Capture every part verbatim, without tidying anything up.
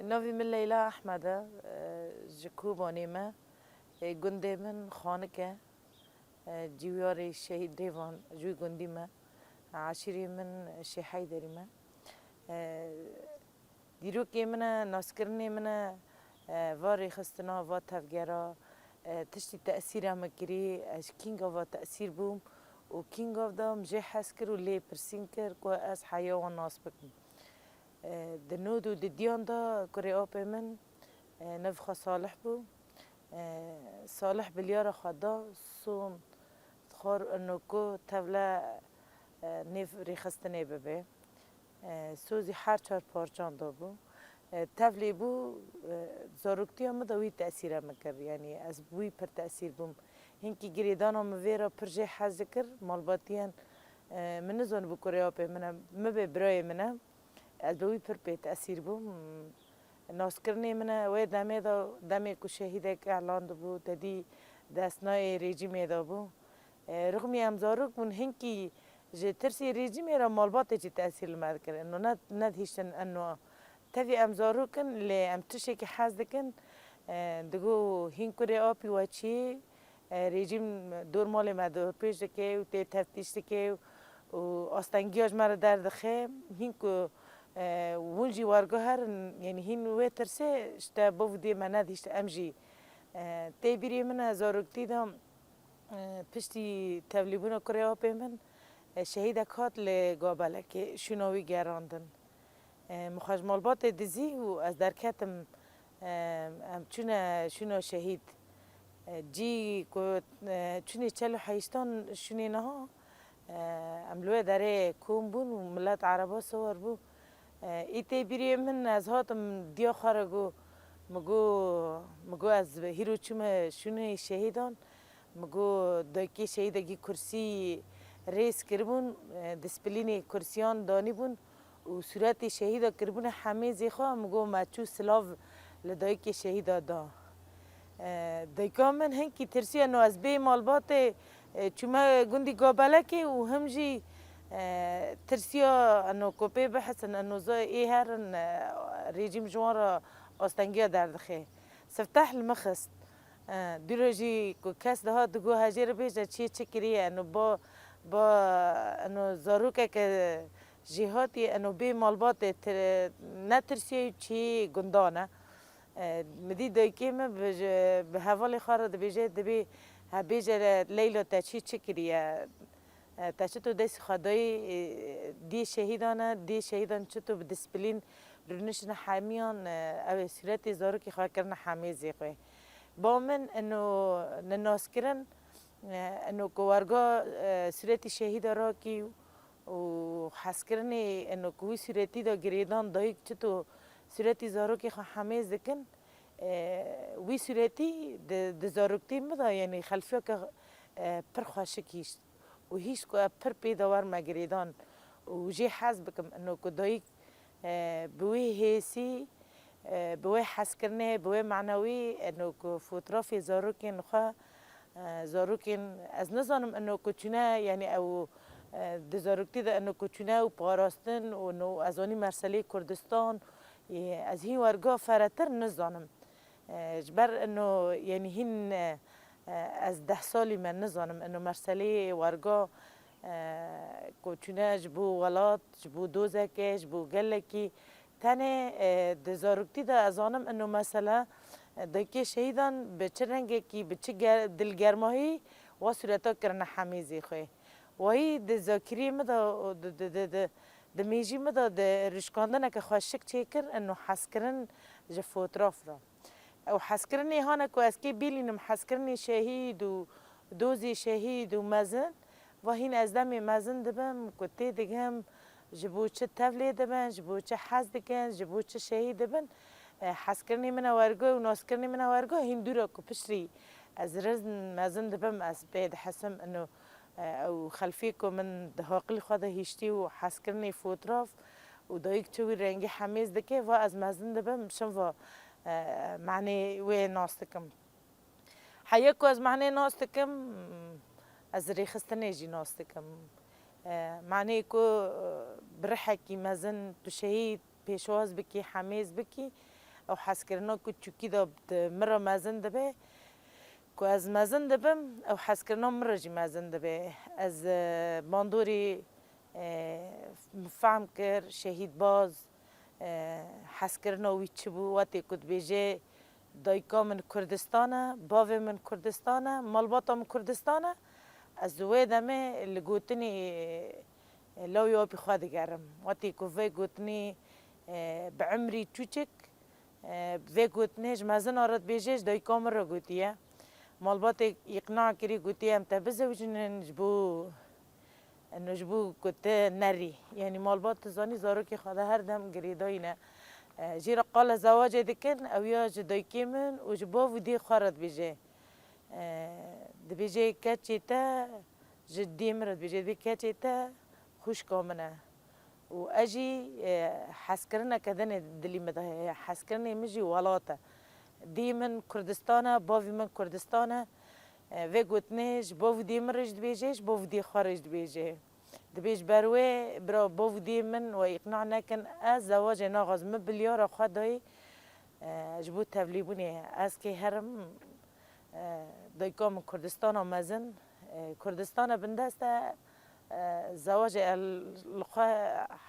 Navê min Leyla Ehmed e, e, ji Kobanê me, e, gundê min Xanik e, e, cîwiyarê şehîd Rêvan ji wî gundî me, eşîrê min Şêh Heyderî me. E, dîrokê min e, naskirinê min e, e, va rêxistina, va tevgera, e, tiştî tesîra min kirî, ez ji kînga va tesîr bûm û kînga da min jê hez kir û lê pirsîn kir ku ez heya wan nas bikim. E, di nod û didiyan de kurê apê min, e, navê xwe Salih bû. E, Salih bilyara xwe da, son xwar ino ku tevle, e, nêv rêxistinê bibe. E, sozî her çar parçan da bû. E, tevlê bû, e, zaroktiya min de wî tesîra min kir. Yanî ez bi wî pir tesîr bûm. Hinkî girêdana min vê re pir jê hez dikir. Malbatiyan, e, min nizanibû kurê apê min e, min bê birayê min e. Ez bi wî pir pê tesîr bûm. Naskirinê min e, wê demê de, demê ku şehîdek elan dibû, te dî destnayê rejîmê de bû. E, rixmî em zarok bûn, hinkî ji tirsê rejîmê re malbatê jî tesîr li me dikir. Ino ne, nedihîştin ino. Tevî em zarok in, lê em tiştekî hez dikin. E, digo hîn kurê apî we çi? E, rejîm dor malê me dorpêç dike û tê teftîş dike û astengiya ji me re derdixe. Hîn ku, e, hûn jî werguher in, yanî hîn wê tirsê ji te bivûdê me nedihîşt, em jî, e, tê bîrê min e zaroktî de, e, piştî tevlîbûna kurê apê min, e, şehîdek hat li Gabelekê şûna wî gerandin. E, min xwe ji malbatê dizî û ez derketim, e, em çûne şûna şehîd. E, cî ku, e, çûnê çel û heyştan şûnê niha, e, em li wê derê kom bûn û milet ereba siwar bû. E, î tê bîrê min, ez hatim diya xwe re got, min got, min got ez hîro çûme şûnê şehîdan. Min got, dayikê şehîdekî kursî rêz kiribûn, e, disiplînê kursiyan danîbûn û sûretê şehîda kiribûne hemêzê xwe. Min got, me çû silav li dayikê şehîda da. E, dayika min hinkî tirsiya, eno ez bê malbatê, e, çûme gundî Gabelekê û him jî, e, tirsiya, eno ku pê bihesin, eno za ê herin, e, rejîm ji wan re astengiya derdixe. Sifteh li min xist. E, dû rojî ku kes dihat digot, hejê re bêje çiyê çi kiriye, eno ba, ba, eno zarokeke jêhatî, eno bê malbatê ti-, netirsiye û çiyê gundan e. E, min dî dayikê min bi, bi hevalê xwe re dibêje, dibê, he, bêje Leyla, te çi, çi kiriye? E, te çito destî xwe dayî, e, diyê şehîdan e, diyê şehîdan çito bi disiplîn rûniştine hemiyan, e, ew ê sûretê zarokê xwe kirine hemêzê xwe. Ba min ino ninaskirin, e, ino ku werga, e, sûretî şehîda rakî û hezkirinê ino ku wî sûretî de girêdan dayik çito sûretî zarokê xwe hemêz dikin, e, wî sûretî di, di zaroktî min de, yanî xelfiyeke, e, pir xweşik hîşt. Û hîşt ku ev pir pê de wer me girêdan û jê hez bikim, ino ku dayik, e, bi wê hêsî, e, bi wê hezkirinê, bi wê manewî, ino ku fotrafê zarokên xwe, e, zarokên, ez nizanim ino ku çûne, yanî ew, e, di zaroktî de ino ku çûne û parastin û ino ez anî merselê Kurdistan, e, ez hîn werga feretir nizanim. E, ji ber ino, yanî hîn, e, e, ez deh salî me nizanim ino merselê werga, e, ku çûne ji bo welat, ji bo dozeke, ji bo gelekî. Tenê, e, di zaroktî de ez zanim ino mesele, e, dayikê şehîdan bi çi rengekî, bi çi ger-, dilgermahî wa sûreta kirine hemêzê xwe. Wayî di zakiriyê min de û di, di, di, di, di mêjî min de di rûşkandineke xweşik çêkir, ino hezkirin ji fotraf re. Ew hezkirinê hane ku ez kê bîlînim, hezkirinê şehîd û dozê şehîd û mezin, va hîn ez demê mezin dibim ku tê digim, ji bo çi tevlê dibin, ji bo çi hez dikin, ji bo çi şehîd dibin. E, hezkirinê min e wergo û naskirinê min e wergo hîn dûr e ku piştî ez rind mezin dibim, ez pê dihesim ino, e, ew xelfê ku min di haqilî xwe de hiştî û hezkirinê fotraf û dayik çi wî rengî hemêz dike, va ez mezin dibim, şim va, e, manê wê nas dikim. Heya ku ez manê nas dikim, ez rêxistinê jî nas dikim. E, manê ku, e, bi rihekî mezin tu şehîd pêşwaz bikî, hemêz bikî, Ew hezkirina ku çûkî de di min re mezin dibe, ku ez mezin dibim, ew hezkirina min re jî mezin dibe. Ez, e, bandorî, e, min fehm kir, Şehîd Baz, e, hezkirina wî çi bû, wextê ku dibêje, dayika min Kurdistan e, bavê min Kurdistan e, malbata min Kurdistan e, ez wê demê li gotinê, e, lawê apî xwe digerim. Wextê ku vê gotinê, e, bi emrî çûçik, e, vê gotinê ji mezina re dibêje, ji dayika min re gotiye. Malbatê îqna kirî, gotiye, em te bizewicînin ji bo, eno ji bo ku te nerî. Yanî malbat, tu zanî, zarokê xwe de her dem girêdayî ne. E, jê re qala zewacê dikin, ew ya ji dayikê min û ji bav û dê xwe re dibêje. E, dibêje, keçê te ji dê min re dibêje, dibê, keçê te xwişka min e. Û ez jî, e, hezkirineke din ê dilî min de heye. Hezkirinê min jî welat e. Dê min Kurdistan e, bavê min Kurdistan e. E, vê gotinê ji bav û dê min re jî dibêje, ji bav û dê xwe re jî dibêje. Dibê ji ber wê bira bav û dê min we îqna nekin, ez zewacê naxwazim. Min bilyara xwe dayî, e, ji bo tevlîbûnê ez kê herim, e, dayika min Kurdistana mezin, e, Kurdistana bindest e, e, zewacê ez li xwe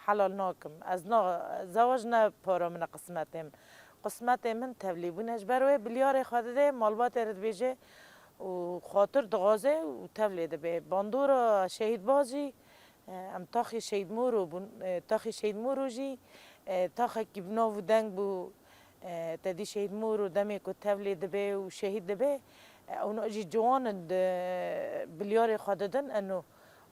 helal nakim. Ez na, zewac ne para min e, qismetê min. Qismetê min tevlîbûn e. Ji ber wê bilyarê xwe dide, malbatê re dibêje û xatir dixwaze û tevlê dibe. Bandora Şehîd Baz jî, e, em taxê Şehîd Moro bûn. E, taxê Şehîd Moro jî, e, taxekî bi nav û deng bû. E, te dî Şehîd Moro demê ku tevlê dibe û şehîd dibe, e, ewna jî ciwan in di bilyarê xwe didin. Eno,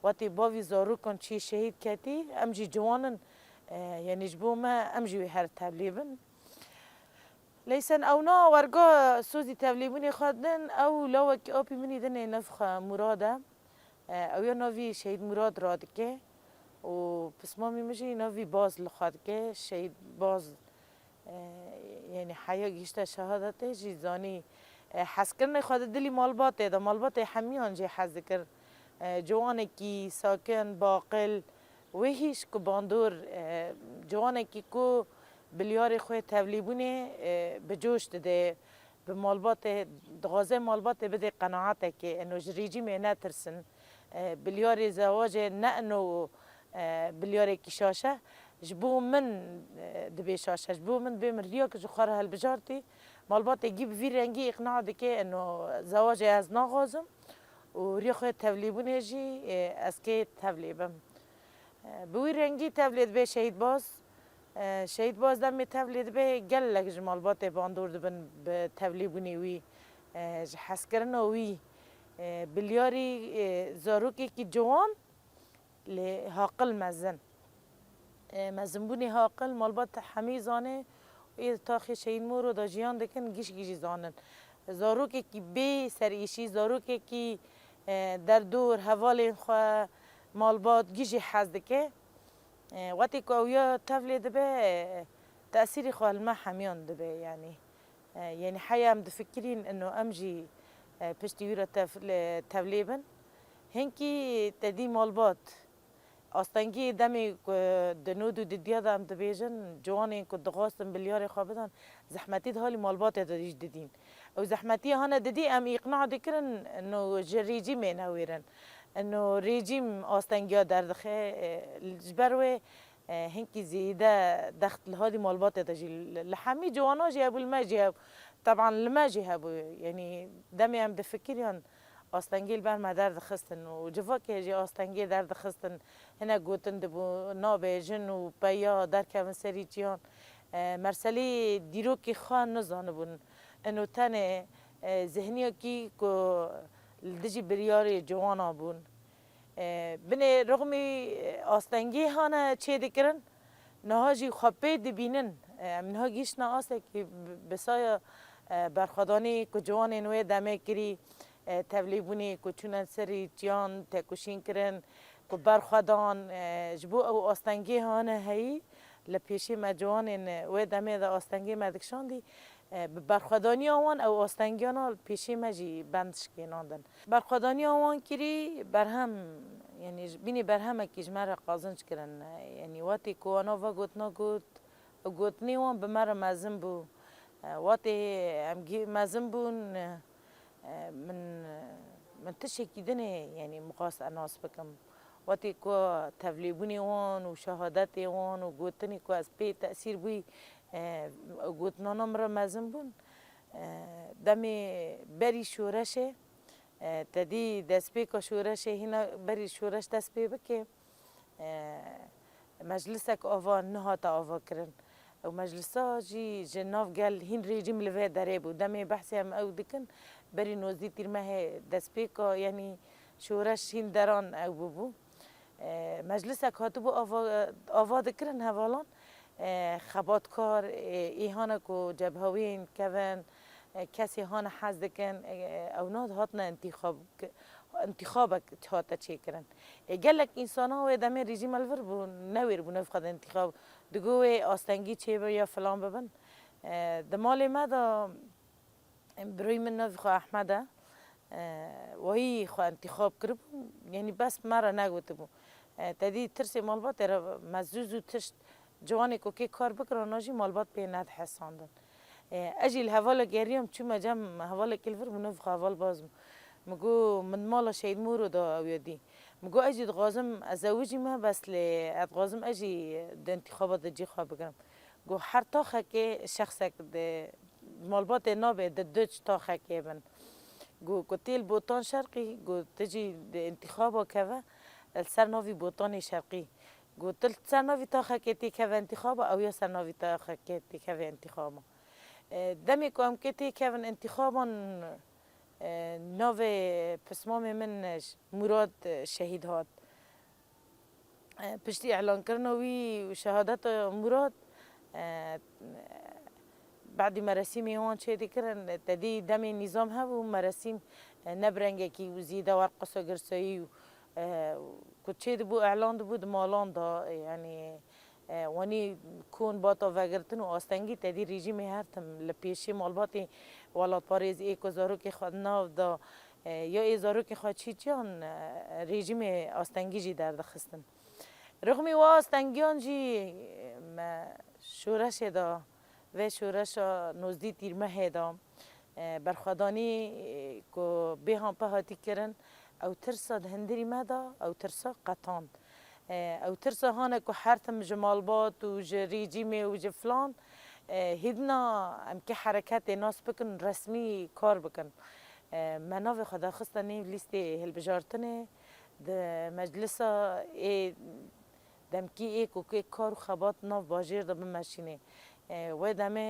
wextê bavî zarokan çî şehîd ketî, em jî ciwan in, e, yanî ji bo me, em jî wê her tevlê bin. Leysen ewna werga sozî tevlêbûnê xwe din, ew lawekî apî min î dinê nav xwe Murad e. E, ew ya navî Şehîd Murad radike û pismamî min jî navî Baz li xwe dike. Şehîd Baz, e, yanî heya gihişte şehadetê jî zanî, e, hezkirinê xwe di dilî malbatê de, malbatê hemiyan jê hez dikir. E, ciwanekî sakin, baqil, wê hîş ku bandor, e, ciwanekî ku bilyarê xwe tevlîbûnê, e, bi coş dide, bi malbatê, dixwaze malbatê bide qenaetekê, eno ji rejîmê netirsin, e, bilyarê zewacê ne eno, e, bilyarekî şaş e. Ji bo min, e, dibê şaş e. Ji bo min dibê min riyek ji xwe re hilbijartî. Malbatê gî bi vî rengî îqna dike, eno zewacê ez naxwazim û riya xwe tevlîbûnê jî, e, ez kê tevlê bim. E, bi wî rengî tevlê dibe Şehîd Baz. E, Şehîd Baz demê tevlê dibe, gelek ji malbatê bandor dibin bi tevlêbûnê wî, e, ji hezkirina wî, e, bilyarî, e, zarokekî ciwan lê haqil mezin. E, mezinbûnê haqil malbat hemî zane, ê taxê Şehîd Moro de jiyan dikin, gişkî jî zanin. Zarokekî bê serîşî, zarokekî, e, derdor, hevalên xwe, malbat gî jî hez dike. E, wextê ku ew ya tevlê dibe, e, tesîrê xwe li me hemiyan dibe, yanî. E, yanî heya em difikirîn ino em jî, e, piştî wî re tev-, le-, tevlê bin. Hinkî te dî malbat, astengiyê demê ku di nod û didiya de em dibêjin, ciwanên ku dixwastin bilyarê xwe bidan, zehmetî di halî malbatê de jî didîn. Ew zehmetiya hane didî, em îqna dikirin, ino ji rejîmê newêrin. Ino rejîm astengiya derdixe, e, ji ber wê, e, hinkî zêde dext li halî malbatê de jî li, li hemî ciwana jî hebû, li me jî hebû. Teban li me jî hebû. Yanî demê em difikiriyan, astengê li ber me derdixistin û civakê jî astengê derdixistin. Hinek gotin dibû nabe jin û peya derkevin serî çiyan. E, merselê dîrokê xwe nizanibûn. Ino tenê, e, zihniyekî ku li dijî biryarê ciwana bûn. E, binê rixmî, e, astengê hane çêdikirin, niha jî xwe pê dibînin. E, em niha gihiştine astekî bi, bi saya, e, berxwedanî ku ciwanên wê demê kirî, e, tevlîbûnê ku çûne serî çiyan, têkoşîn kirin, ku berxwedan, e, ji bo ew astengê hane heyî, li pêşê me ciwanên wê demê de astengê me dikişandî, e, bi berxwedaniya wan ew astengiyana li pêşê me jî bend şikênandin. Berxwedaniya wan kirî berhem, yanî ji, bînî berhemekî ji me re qazinc kirin. Yanî wextê ku wana va gotina got, gotinê wan bi me re mezin bû. Watê em gî mezin bûn, e, min, min tiştekî din ê, yanî mixwast ez nas bikim. Watê ku tevlîbûnê wan û şehadetê wan û gotinê ku ez pê tesîr bûyî, e, gotinana min re mezin bûn. E, demê berî şoreşê, e, te dî destpêka şoreşê hîna berî şoreş dest pê bike. E, meclisek ava nehate avakirin. Ew meclisa jî ji nav gel hîn rejîm li vê derê bû. Demê behsê em ew dikin, berî nozdî tîrmehê destpêka, yanî şoreş hîn deran ew bûbû. E, meclisek hatibû ava, ava dikirin hevalan, e, xebatkar, e, ê hane ku cebhewîn kevin, e, kesê hane hez dikin, e, ew nat hatine întîxab, întîxabek hate çêkirin. E, gelek însana wê demê rejîm li vir bû, newêr bû navxwe de întîxab. Digo wê astengî çêbe ya filan bibin. E, di malê me de, em, birayê min navê xwe Ehmed e. E, wayî xwe întîxab kiribû, yanî bes me re negotibû. E, te dî tirsê malbatê re me zû zû tişt ciwanê ku kê kar bikirana jî malbat pê nedihesandin. E, ez jî li hevalek geriyam, çûme cem hevalekî li vir bû, navê xwe heval Bazim. Min got, min mala Şehîd Moro de ew ya dî. Min got, ez jî dixwazim ez zewicîme, bes lê ez dixwazim ez jî di întîxaba de cî xwe bigirim. Got, her taxekê şexsek di malbatê nabe, di du taxekê bin. Got, ku tê li Botan Şerqî, got, tu jî di întîxaba keve, li ser navî Botanê Şerqî. Got, tu li ser navî taxekê tê keve întîxaba, ew ya ser navî taxekê tê keve întîxaba. E, demê ku em kê tê kevin întîxaban, e, navê pismamê min, e, Murad, e, şehîd hat. E, piştî îlankirina wî û şehadeta Murad, e, badî meresîmê wan çê dikirin, te dî demê nîzam hebû, meresîm, e, ne bi rengekî û zî de werqisa girsayî û, e, ku çê dibû, îlan dibû di malan de, e, yanî, e, wanî kon bata vegirtin û astengî te dî rejîmê her tim li pêşî malbatê welatparêz ê ku zarokê xwe di nav de, e, ya ê zarokê xwe çîçiyan, e, rejîmê astengî jî derdixistin. Rixmî we astengiyan jî me şoreşê de, vê şoreşa nozdî tîrmehê de, e, berxwedanî, e, ku bêhan pe hatî kirin, ew tirsa di hundirî me de, ew tirsa qetand. E, ew tirsa hane ku her tim ji malbat û ji rejîmê û ji filan, e, hêdina em kê hereketê nas bikin, resmî kar bikin. E, me navê xwe daxiste nêv lîstê hilbijartinê, di meclisa ê demkî ê ku kê kar û xebat nav bajêr de bimeşînê. E, wê demê,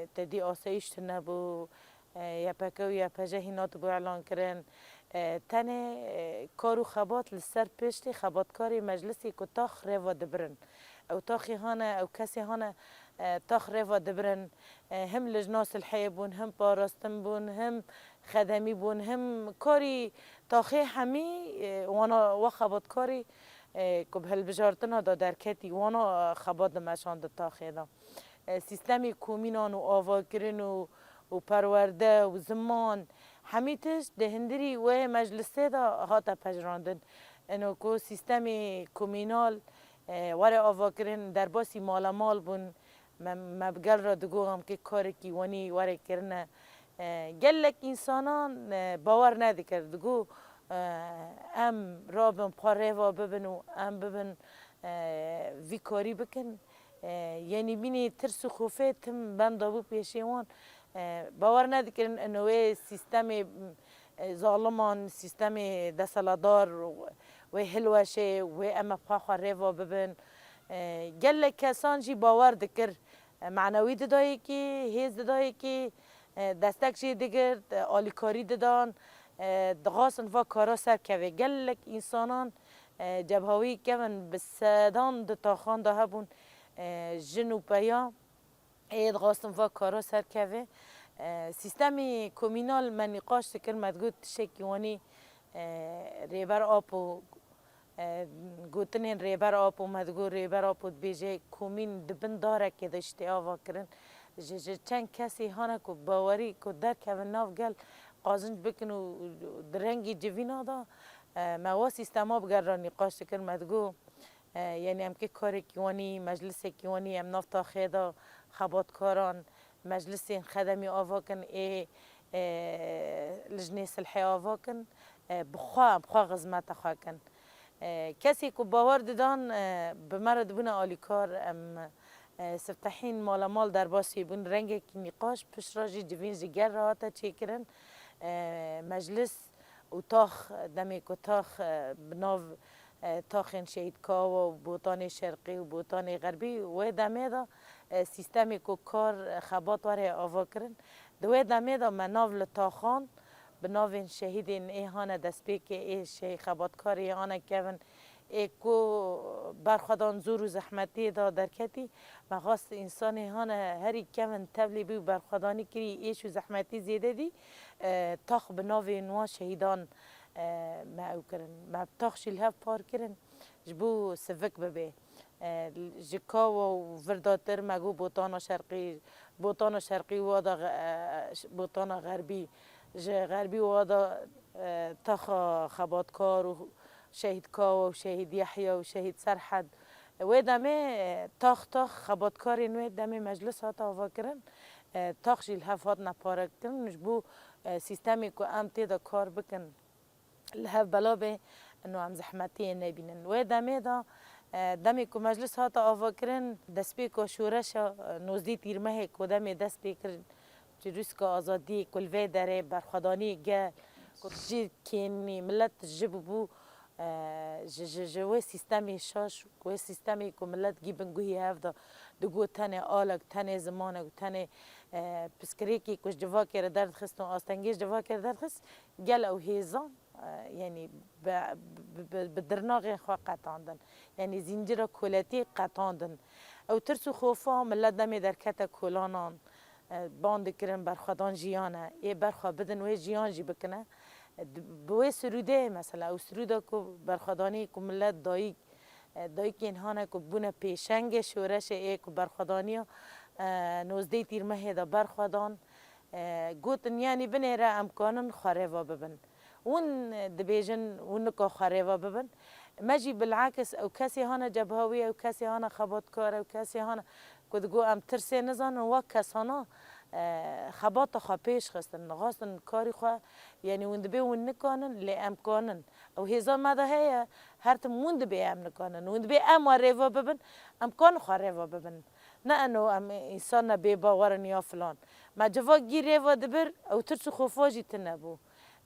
e, te dî asayîş tune bû, e, Y P G û Y P J hîn hatibû îlan kirin. E, tenê, e, kar û xebat li ser piştê xebatkarê meclisê ku tax rêva dibirin. Ew taxê hane, ew kesê hane, e, tax rêva dibirin. E, him lijna silhê bûn, him parastin bûn, him xedemî bûn, him karî taxê hemî, e, wana wa xebatkarî, e, ku bi hilbijartina de derketî, wana xebat dimeşand di taxê de. E, sîstemê komînan û avakirin û, û perwerde û ziman, hemî tişt di hundirî wê meclisê de hate pejirandin. Ino ku sîstemê komînal, e, were avakirin, derbasî malemal bûn, me, me bi gel re digot em kê karekî wanî were kirine. E, gelek însanan, e, bawer nedikir. Digot, e, em rabin, xwe rêva bibin û em bibin, e, vî karî bikin. E, yenî bînî tirs û xofê tim benda bû pêşê wan. E, bawer nedikirin ino wê sîstemê, e, zaliman, sîstemê deseladar, wê hilweşê, wê em ê xwe xwe rêva bibin. E, gelek kesan jî bawer dikir. E, manewî didayekî, hêz didayekî, e, destek jê digirt, e, alîkarî didan, e, dixwastin va kara ser keve. Gelek însanan, e, cebhawî kevin bi sedan di taxan de hebûn, e, jin û peya ê dixwastin va kara ser keve. E, sîstemê komînal me nîqaş dikir, me digot tiştekî wanî, e, Rêber Apo, e, gotinên Rêber Apo, me digot Rêber Apo dibêje komîn di bin darekê de ji tê ava kirin. Ji, ji çend kesê hane ku bawerî ku derkevin nav gel qazinc bikin û di rengî civîna de, e, me wa sîstema bi gel re nîqaş dikir, me digot, e, yanî em kê karekî wanî, meclisekî wanî, em nav taxê de xebatkaran, meclisên xedemî ava kin, ê, e, lijnê silhê ava kin, e, bi xwe, bi xwe xizmeta xwe kin. E, kesê ku bawer didan, e, bi me re dibûne alîkar, em, e, siftehîn mala mal derbasî bûn, rengekî nîqaş, pişt re jî civîn ji gel re hate çêkirin. E, meclis û tax, demê ku tax, e, bi nav, e, taxên Şehîd Kawa û Botanê Şerqî û Botanê Xerbî, wê demê de, e, sîstemê ku kar, e, xebat were avakirin. Di wê demê de me nav li taxan bi navên şehîdên ê hane destpêkê, ê şehî xebatkarê ê hane kevin, ê ku berxwedan zor û zehmetiyê de derketî. Me xwest însanê hane herî kevin tevlî bî û berxwedanî kirî, êş û zehmetî zêde dî, e, tax bi navên wan şehîdan, e, me ew kirin. Me tax jî li hev par kirin, ji bo sivik bibe. E, ji Kawa û virdatir me got Botana Şerqî, Botana Şerqî wa da, e, Botana Xerbî, ji Xerbî wa da, e, taxa xebatkar û Şehîd Kawa û Şehîd Yehya û Şehîd Serhed. Wê demê, e, tax tax xebatkarên wê demê meclis hate avakirin, e, tax jî li hev hatine parekirin ji bo, e, sîstemê ku em tê de kar bikin li hev bela bê, ino em zehmetiyê nebînin. Wê demê de, e, demê ku meclis hate avakirin, destpêka şoreşa, e, nozdeh Tîrmehê ku demê dest pê kir, çirûska azadiyê ku li vê derê berxwedaniyê gel, ku ji kênî milet ji bûbû, e, ji, ji, ji wê sîstemê şaş, wê sîstemê ku milet gî bin guhî hev de digot tenê alek, tenê zimanek, tenê, e, piskirêkê ku ji civakê re derdixist û astengê ji civakê re derdixist, gel ew hêzan, e, yanî bi, bi, bi, bi dirnaxên xwe qetandin. Yanî zîncira koletiyê qetandin. Ew tirs û xofa milet demê derkete kolanan, e, ban dikirin berxwedan jiyan e. Ê berxwe bidin wê jiyan jî bikine. E, di, bi wê sirûdê mesela ew sirûda ku berxwedanî ku milet dayik, e, dayikên hane ku bûne pêşengê şoreşê ê ku berxwedaniya, e, nozdeh Tîrmehê de berxwedan. E, gotin, yanî binêre em kanin xwe rêva bibin. Hûn dibêjin hûn nika xwe rêva bibin. Me jî bilakis ew kesê hane cebha wî, ew kesê hane xebatkar, ew kesê hane ku digo em tirsê nizanin, wek kesana, e, xebata xwe pêş xistin, dixwastin karî xwe, yanî hûn dibê hûn nikanin, lê em kanin. Ew hêza me de heye, her tim hûn dibê em nikanin. Hûn dibê em we rêva bibin, em kanin xwe rêva bibin. Ne eno em însan ne bêbawer in ya filan. Me civak gî rêva dibir, ew tirs û xofa jî tune bû.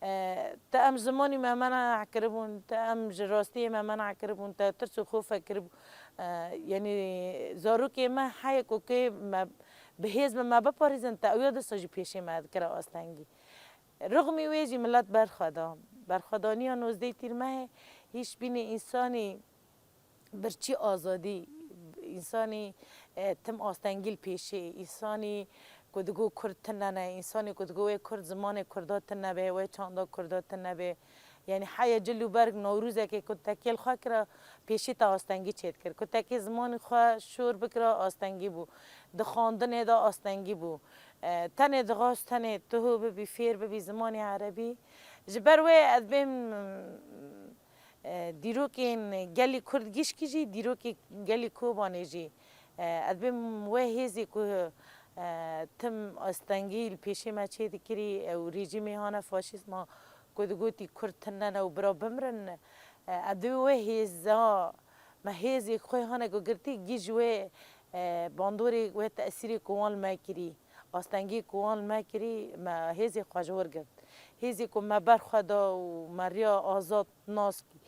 E, te em zimanî me mena kiribûn, te em ji rastiyê me mena kiribûn, te tirs û xof kiribû. E, yanî zarokê me heye ku kê me bi hêz bi me biparêzin, te ew ya disa jî pêşê me dikira astengî. Rixmî wê jî milet berxweda. Berxwedaniya nozdeh Tîrmehê hîç bînî însanî birçî azadî, însanî, e, tim astengî li pêşê, însanî ku digo Kurd tune ne, însanî ku digo wê Kurd zimanê Kurda tune be, wê çanda Kurda tune be. Yanî heye cil û berg Newrozekê ku tekê li xwe kira, pêşî te astengî çêdikir. Ku tekê zimanê xwe şor bikira, astengî bû. Di xwendinê de astengî bû. E, tenê dixwast, tenê tuhu bibî, fêr bibî zimanê erebî. Ji ber wê ez bêm, e, dîrokên gelî Kurd gişkî jî, dîrokê gelî Kobanê jî, e, ez bêm wê hêzê ku, e, tim astengî li pêşê me çê dikirî, ew rejîmê hane faşîzma ku digotî Kurd tune ne û bira bimrin, e, ez dibêm wê hêza me hêzê xwe hane ku girtî gî ji wê, e, bandorê wê tesîrê ku wan li me kirî. Astengî ku wan li me kirî, me hêzê xwe ji wir girt. Hêzê ku me berxwe da û me riya azad nas kî,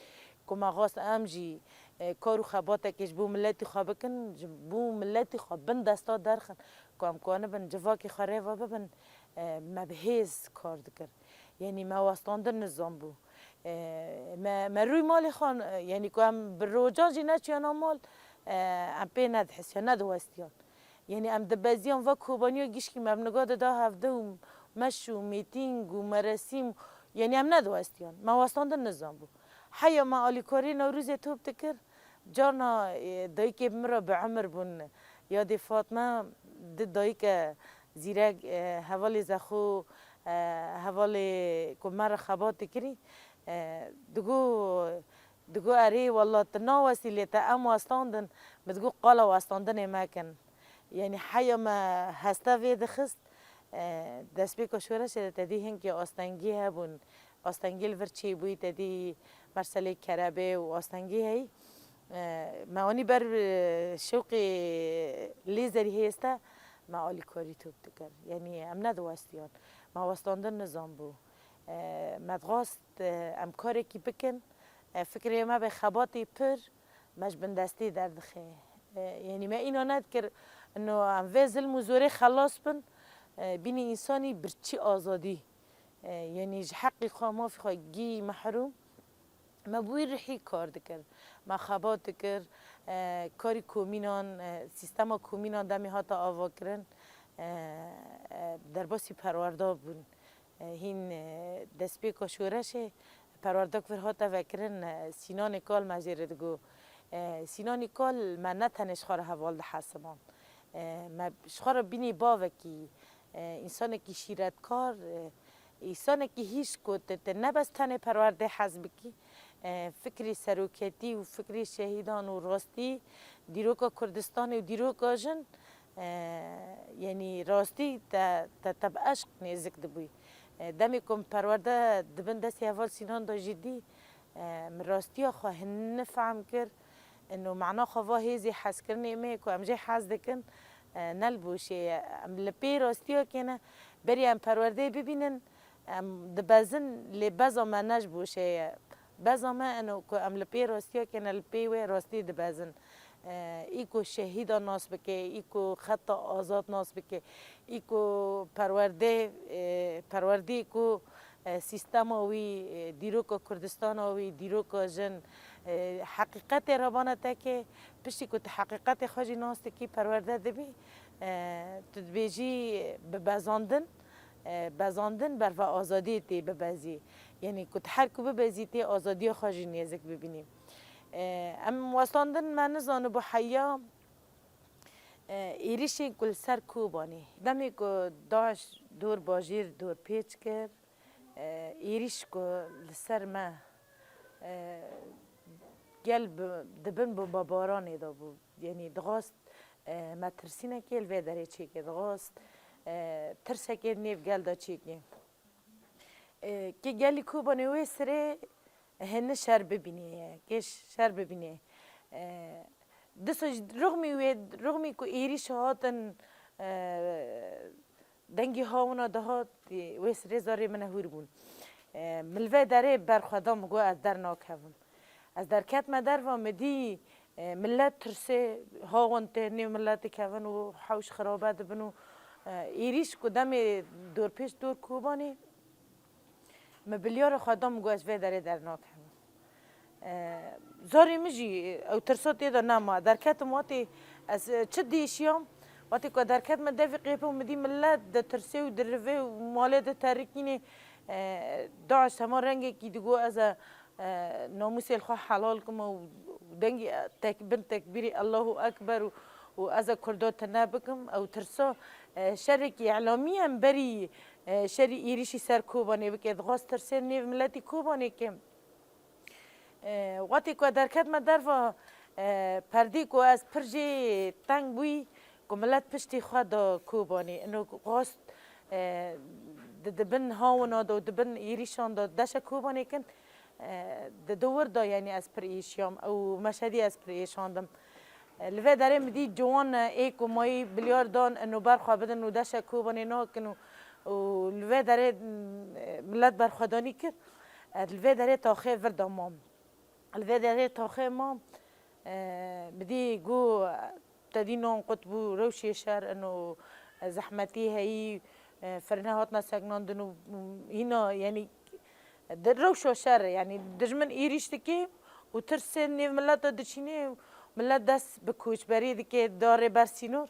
ku me xwest em jî, e, kar û xebatekê ji bo miletî xwe bikin, ji bo miletî xwe bin desta derxin, ku em kanibin civakê xwe rêve bibin, e, me bi hêz kar dikir. Yanî me westandin nizan bû. E, me, me rûyê malê xwe, yanî ku em bi rocan jî neçiyana mal, e, em pê nedihisiyan, nediwestiyan. Yanî em dibeziyan va kobaniya gişkî me bi niga dida hevdeh û meş û mîtîng û meresîm, yanî em nediwestiyan. Me westandin nizan bû. Heya me alîkarî Newrozê top dikir, carna, e, dayikê min re bi emir bûn. Yadê Fatme di dayike zîrek, e, hevalê Zexo, e, hevalê ku me re xebat dikirî, e, digo, Digo, "Erê, wela tu nawestî, lê te em westandin." Min digo, "Qala westandinê mekin." Yanî heya me hesta vê dixist, e, destpêka şoreşê de te dî hinkê astengî hebûn. Astengî li vir çêbûyî, te dî merselê kerebê û astengî heyî. E, me anî ber, e, şewqê lêzerî hêste, me alîkarî top dikir. Yanî em nediwestiyan. Me westandin nizanbû. E, me dixwast, e, em karekî bikin. E, fikrê me be xebatê pir, me ji bindestê derdixe. E, yanî me îna nedikir, ino em vê zilm û zorê xelas bin, e, bînî însanî birçî azadî. E, yanî ji heqî xwe, mafî xwe gî mehrûm. Me bi wî rihî kar dikir. Me xebat dikir, e, karî komînan, e, sîstema komînan demê hate avakirin, e, e, derbasî perwerda bûn. E, hîn, e, destpêka şoreşê perwerdak vir hate vekirin, e, Sînanê Kal me jê re digo. E, Sînanî Kal me ne tenê ji xwe re heval dihesiband. E, me ji xwe re bînî bavekî, e, însanekî şîretkar, e, însanekî hîş ku tu, tu ne bes tenê perwerdê hez bikî, e, fikrî seroketî û fikrî şehîdan û rastî dîroka Kurdistanê û dîroka jin, e, yanî rastî te, te, te bi eşq nêzik dibûyî. E, demê ku min perwerde di bin destê heval Sînan de jî dî, e, min rastiya xwe hinî fehm kir. Ino mana xwe va hêzê hezkirinê me ku em jê hez dikin, e, ne li boşê ye. Em li pê rastiya kêne, berî em perwerdeyê bibînin, em dibezin, lê beza me ne ji boşê ye. Beza me ino ku em li pê rastiya kêne, li pê wê rastî dibezin. E, î ku şehîda nas bike, î ku xeta azad nas bike, î ku perwerdê, e, perwerdî ku, e, sîstema wî, e, dîroka Kurdistana wî, dîroka jin, e, heqîqetê re bane tekê, piştî ku tu heqîqetê xwe jî nas dikî, perwerde dibî, e, tu dibêjî bi bezandin, e, bezandin berva azadiyê tê bibezî. Yanî ku tu her ku bibezî tê azadiya xwe jî nêzik bibînî. E, em westandin me nizanibû heya, e, êrîşên ku li ser Kobanê. Demê ku DAIŞ dor bajêr dor pêç kir, e, êrîş ku li ser me, e, gel bi, di bin bombebaranê de bû. Yanî dixwast, e, metirsînekê li vê derê çêke, dixwast, e, tirsekê nêv gel de çêke. E, kê gelî Kobanê wê sirê hinî şer bibînê ye, kê şer bibînê. E, disa jî rixmî wê, rixmî ku êrîş hatin, e, dengî hawina dihat, wê sirê zarê min hûr bûn. E, min li vê derê berxwe da, min got ez dernakevim. Ez derketime derva, min dî, e, millet tirsê, hawin tê nêv milletê kevin û hewş xirabe dibin û, e, êrîş ku demê dorpêç dor Kobanê, min bilyara xwe da, min got ez vê derê dernakevim. E, zarê min jî ew tirsa tê de nema. Derketim watê ez, e, çi dîşiyam, watê ku derketime devî qêpû, min dî millet ditirsê û dirivê û malê diterikînê, e, DAIŞ hema rengekî digot ez e, e, namûsê li xwe helal kim û dengî tek-, bin tekbîrê Allahu Ekber û, û ez e Kurda tune bikim. Ew tirsa, e, şerekî îlamî ye, em berî, e, şerî êrîşî ser Kobanê bike. Dixwest tirsê nêv miletî Kobanê ke. E, wextê ku derketime derva, e, perdê ku ez pir jê teng bûyî, ku milet piştî xwe da Kobanê. Ino ku xwest, e, di, di bin hawina da û di bin êrîşan da deşe Kobanê kin, e, di, di wir da, yanî ez pir êşiyam. Ew meşedî ez pir êşandim. E, li vê derê min dî ciwan, e, ê ku mayî bilyar dan, ino ber xwe bidin û deşe Kobanê nakin û, û li vê derê, e, milet berxwedanî kir. E, li vê derê taxê vir da mam. Li vê derê taxê mam, e, bi dî got, te dî non qut bû, rewşê şer in û zehmetî heyî, e, firne hatine sekinandin û, û hîna, yanî, di rewşa şer, yanî, dijmin êrîş dike û tirsê nêv mileta diçîne û milet dest bi koçberî dike, darê ber sînor.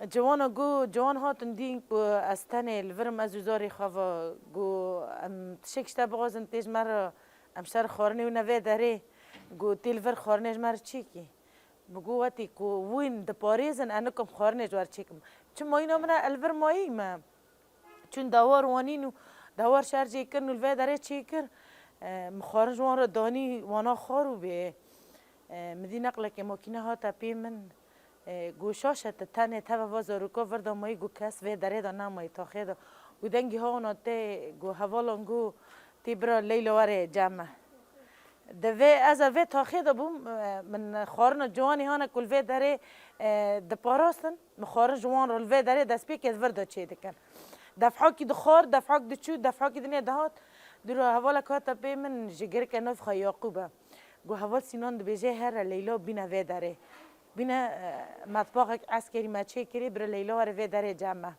Ciwana got, ciwan hatin dîn ku ez tenê li vir im, ez û zarê xwe ve. Got, em tişek ji te bixwazin, tê ji me re, em şer xwarinê û nevê derê. Got, tê li vir xwarinê ji me re çêkî. Min got, wetî ku wîn diparêzin, ez nikim xwarinê ji we re çêkim. Çi mayîna min e, ez li vir mayî me. Çûn dawar wanîn û dawar şer jê kirin û li vê derê çêkir. E, min xwarin ji wan re danî, wana xwar û bê. E, min dî neqlekê makîne hate pê min. E, got, "Şaş e, tu tenê teva va zaroka vir de mayî?" Got, "Kes vê derê de nemayî, taxê de." Got, "Dengê hawna tê?" Got, "Hevalan got, tê bira Leyla were cem me." Di vê, ez e vê taxê de bûm, e, min xwarina ciwanê hane ku li vê derê, e, diparastin. Min xwarin ji wan re li vê derê destpêkê li vir de çêdikin. Defhakî dixwar, defhak diçû, defhakî dinê dihat. Dûra hevalek hate pê min, ji girke nav xwe Yaqûb e. Got, "Heval Sînan dibêje here Leyla bîne vê derê. Bîne, e, metbaxek eskerî me çêkirî, bire Leyla were vê derê cem me."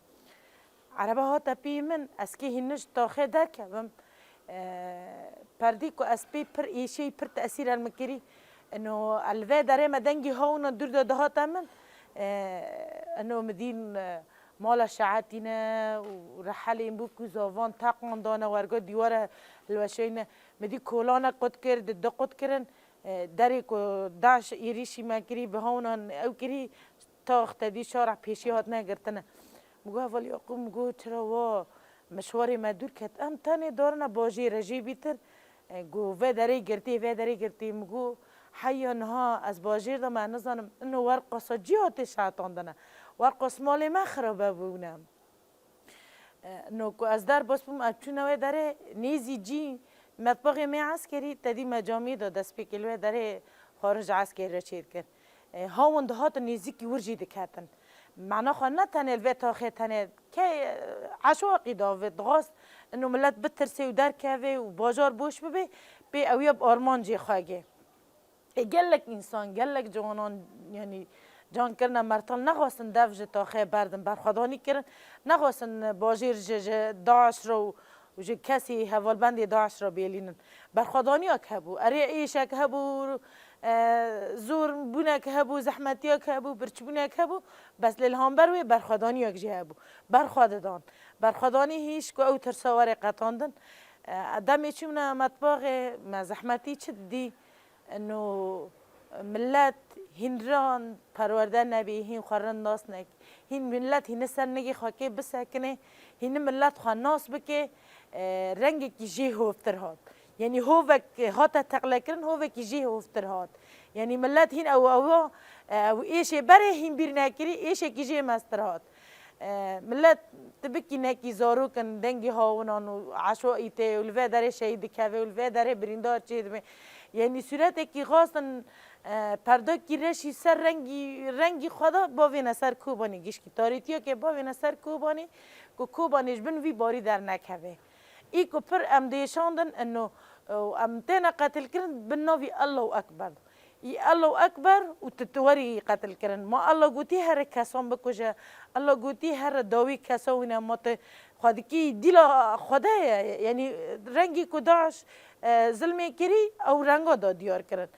Erebe hate pî min, ez kê hîn ji taxê derkevim. E, perdî ku ez pê pir êşeyî, pir tesîr el min kirî. Ino el vê derê me dengî hawna dûr de dihate min. E, ino min dîn, e, mala şehetîne û rehelên bû ku zavan teqan dane werga dîwara hilweşeyne. Min dî kolane qut kir, di du qut kirin. E, derê ku daş êrîşî me kirî, bi hawnan ew kirî, tax te dî şara pêşî hatine girtine. Min got, "Heval Yaqûb," min got, "çira wa mişwarê me dûr ket? Em tenê darine bajêre jê bîtir." E, got, "Vê derê girtî, vê derê girtî." Min got, "Heya niha ez bajêr de me nizanim, ino werqasa cî hatê şehetandine. Werqas malê me xirabe bûne." E, no ku ez derbas bûm, ez çûne wê derê, nêzî cî metbaxê me eskerî, te dî me camiyê de destpêkê li wê derê xwarin ji eskerî re çêdikir. E, hawin dihatin nêzîkî wir jî diketin. Mena xwe ne tenê li vê taxê tenê, key, e, eşwaqî davêt, dixwast ino milet bitirsê û derkeve û bajar boş bibe, pê ew ya bi armancê xwe gê. Ê, gelek însan, gelek ciwanan, yanî can kirine mertal, nexwestin dev ji taxê berdin, berxwedanî kirin, nexwestin bajêr ji, ji DAIŞ re û ji kesî hevalbendê DAIŞ re bêlînin. Berxwedaniyak hebû, erê êşek hebû, e, zor bûnek hebû, zehmetiyek hebû, birçîbûnek hebû, bes lê li hember wê berxwedaniyek jî hebû. Berxwe didan. Berxwedanî hîş ku ew tirsa were qetandin. E, demê çûmine metbaxê, me zehmetî çi didî? Ino milet hîn ran perwerde nebî, hîn xwe rind nas nekî. Hîn milet hîni ser nigê xwe kê bisekine, hîni milet xwe nas bike, e, rengekî jê hovtir hat. Yanî hovek hate teqlekirin, hovekî jê hovtir hat. Yanî milet hîn ew, ew, ew êşê berê hîn bîr nekirî, êşekî jê mestir hat. E, milet tu bikî nekî zarok in, dengê hawinan û eşwaî tê û li vê derê şehîd dikeve û li vê derê birîndar çêdibe. Yanî sûretekî xas in, e, perdakî reşî ser rengî, rengî xwe de bavêne ser Kobanê gişkî. Tarîtiyeke bavêne ser Kobanê ku Kobanê ji bin vî barî dernekeve. Î ku pir em diêşandin ino, e, em têne qetilkirin bin navî Allahu Ekber. Î Allahu Ekber û tu, tu werî qetil kirin. Ma Allah gotî here kesan bikuje, Allah gotî here dawî kesa wîne, ma tu xwe dikî dîla Xwedê ye. Yanî rengî ku DAIŞ, e, zilmê kirî, ew renga da diyar kirin.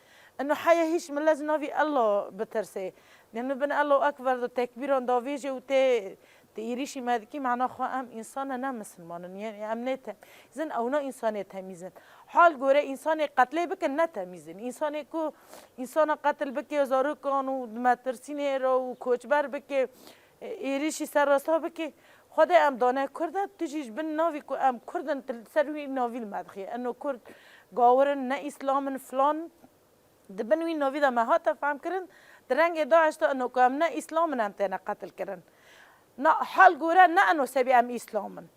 Ino heya hîç milet ji navî Allah bitirsê. Yanî bin Allahu Ekber de tekbîran davêjê û tê Ti êrîşî me dikî, mena xwe em însan ne, ne misilman in. Yanî em nê temîz in, ewna însanê temîz in. Hal gore însanê qetlê bikin ne temîz in. Însanê ku însana qetil bike, zarokan û di metirsînê re û koçber bike, êrîşî ser rasta bike, Xwedê em dane Kurd e, tu jî ji bin navî ku em Kurd in, tu li ser wî navî li me dixî. Eno Kurd gawir in, ne îslam in, filan. Di bin wî navî de me hate fehmkirin, di rengê DAIŞ de ino ku em ne îslam in, em têne qetilkirin. Na hal gore ne ino sebî em îslam in.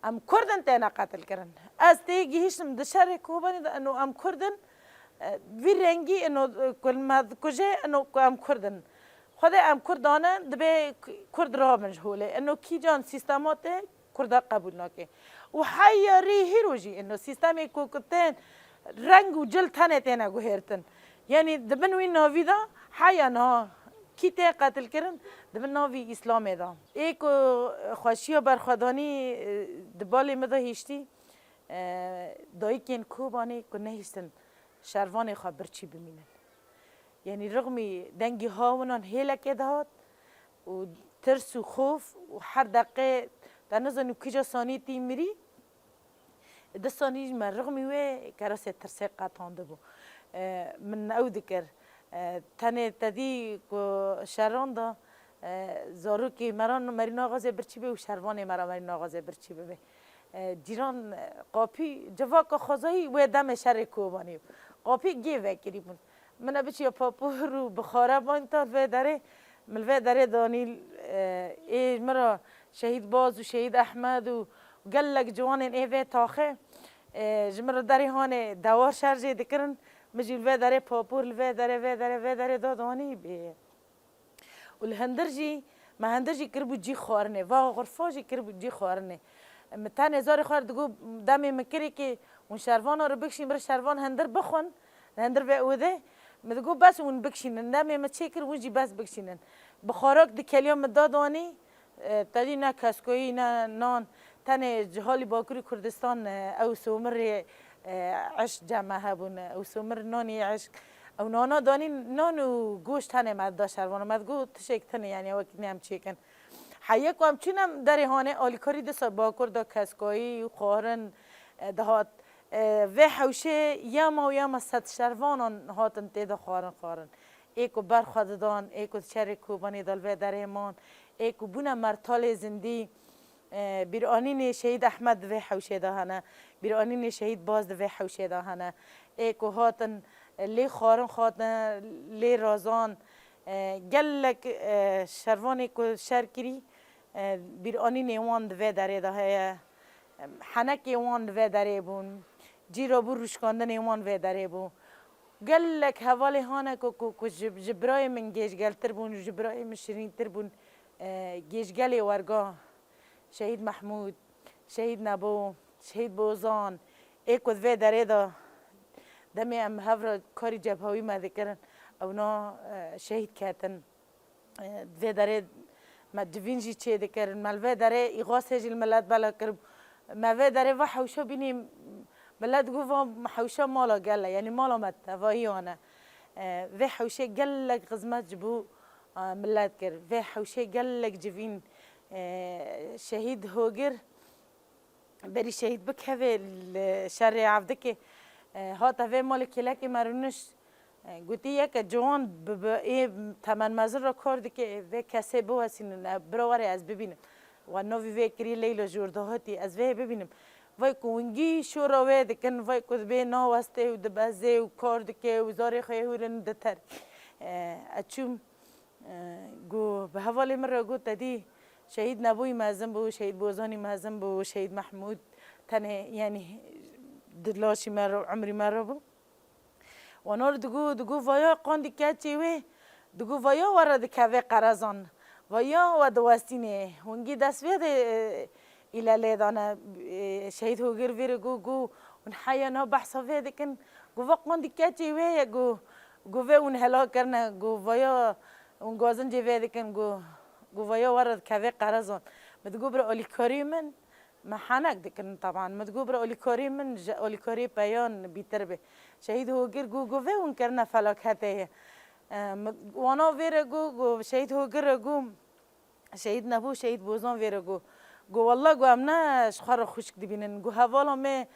Em Kurd in têne qetilkirin. Ez tê gihîştim di şerê Kobanê de ino em Kurd in, e, vî rengî ino, e, ku me dikuje ino ku em Kurd in. Xwedê em Kurdan e, dibê Kurd rabin ji holê. Ino kîcan sîstema te Kurda qebûl nake. Û heya rê hîro jî ino sîstemê ku, ku tên reng û cil tenê têne guhêrtin. Yanî di bin wî navî de heya niha kî tê qetilkirin di bin navî Îslamê de. Ê ku xweşiya berxwedanî, e, di balê min de hiştî, e, dayikên Kobanê ku nehiştin şervanê xwe birçî bimînin. Yanî rixmî dengî hawinan hêlekê dihat û tirs û xof û her deqê te nizanî kîja sanî tî mirî. Di sanî jî me rixmî wê kerasê tirsê qetandibû. E, min ew dikir. E, tenê te dî ku şeran de, e, zarokê me re merî naxwazê birçî bê û şervanê me re merî naxwazê birçî bibe. E, cîran, e, qapî civaka xwezayî wê demê şerê Kobanê bû. Qapî gê vekirî bûn. Min e biçiya papûr û bi xare banta vê derê, Min li vê derê danî, e, ê ji min re Şehîd Baz û Şehîd Ehmed û gelek ciwanên ê vê taxê, e, ji min re derê hanê dewar şer jê dikirin. Min jî li vê derê papûr, li vê derê, vê derê, vê derê da danî bê. Û li hindir jî, me hindir jî kiribû cî xwarinê. Va xurfa jî kiribû cî xwarinê. Min tenê zarê xwe re digot, demê min kirê ke hûn şervana re bikişîn, bir şervan hindir bixwin, li hindir vê ûdê. Min digot, bes hûn bikişînin. Demê min çêkir, hûn jî bes bikişînin. Bi xwarak di keliya min da danî, e, tedî ne keskoyî, ne nan. Tenê cihalî Bakurî Kurdistan, e, ew somirê, e, eşq cem me hebûn. Ew somir nanî eşq. Ew nana danî nan û goşt tenê me da şervana. Me digot, tişek tenê, yani, ew ne em çêkin. Heye ku em çûn em derê hanê alîkarî disa Bakur da keskoyî û xwarin, e, dihat. E, vê hewşê yema û yema sed şervanan hatin tê de xwarin xwarin. Ê ku ber xwe didan, ê ku şerê Kobanê de li vê derê man, ê ku bûne mertalê zindî, e, bîranînê Şehîd Ehmed di vê hewşê de hene, bîranînê Şehîd Baz di vê hewşê de hene. Ê ku hatin, e, lê xwarin xwatin, lê razan, e, gelek, e, şervanê ku şer kirî, e, bîranînê wan di vê derê de heye. Em, henekê wan li vê derê bûn. Cî re bû rûşkandinê wan vê derê bû. Gelek hevalê hane ku, ku, ku ji, ji birayê min gêjgeltir bûn, ji birayê min şirîntir bûn. E, gêjgelê werga, Şehîd Mehmûd, Şehîd Nebo, Şehîd Bozan, ê ku di vê derê de demê em hev re karî cebhawî me dikirin, ewna, e, şehîd ketin. E, vê derê me civîn jî çê dikirin. Me li vê derê îxasê jî li milet bela kir. Me vê derê va hewşa bînî, milet got va hewşa mala gel e, yanî mala me tevahî wan e. E, vê hewşê gelek xizmet ji bo, e, milet kir. Vê hewşê gelek civîn, e, şehîd Hogir, berî şehîd bikeve li şerê Evdikê, e, hate vê malê kêlekê me rûnişt. E, gotî, yeke ciwan bi, bi ê temen mezin re kar dike, vê kesê biwesînin, e, bira were ez bibînim. We navî vê kirî Leyla Jordahotî, ez vê bibînim. Vay ku wingî şora wê dikin, vay ku dibê nawestê û dibezê û kar dike û zarê xwe hûrin diter. E, ez çûm, e, got, bi hevalê min re got, te dî Şehîd Nebûyî mezin bû, Şehîd Bozanî mezin bû, Şehîd Mehmûd tenê, yanî di laşî me re, umrî me re bû. Wana re digo, digo, vaya qandî keçê wê, digo, vaya we re dikeve qerezan, vaya we diwestînê. Wingî dest vê de, e, île lê dane, e, Şehîd Hogir vê re go, go, hûn heya na behsa vê dikin. Go, va qandî keçê wê ye, go, go vê hûn hela kirine, go, vaya hûn gazincê vê dikin, go, go, vaya we re dikeve qerezan. Min digo, bira alîkarî min, me henek dikirin teban. Min digot, bira alîkarî min ji alîkarî peyan bîtir be. Şehîd Hogir got, got, vê hûn kirine felaketê ye. E, min, wana vê re got, got, Şehîd Hogir re got, Şehîd Nebo, Şehîd Bozan vê re got. Got, wallah, got, em ne ji xwe re xwişk dibînin. Got, hevala me,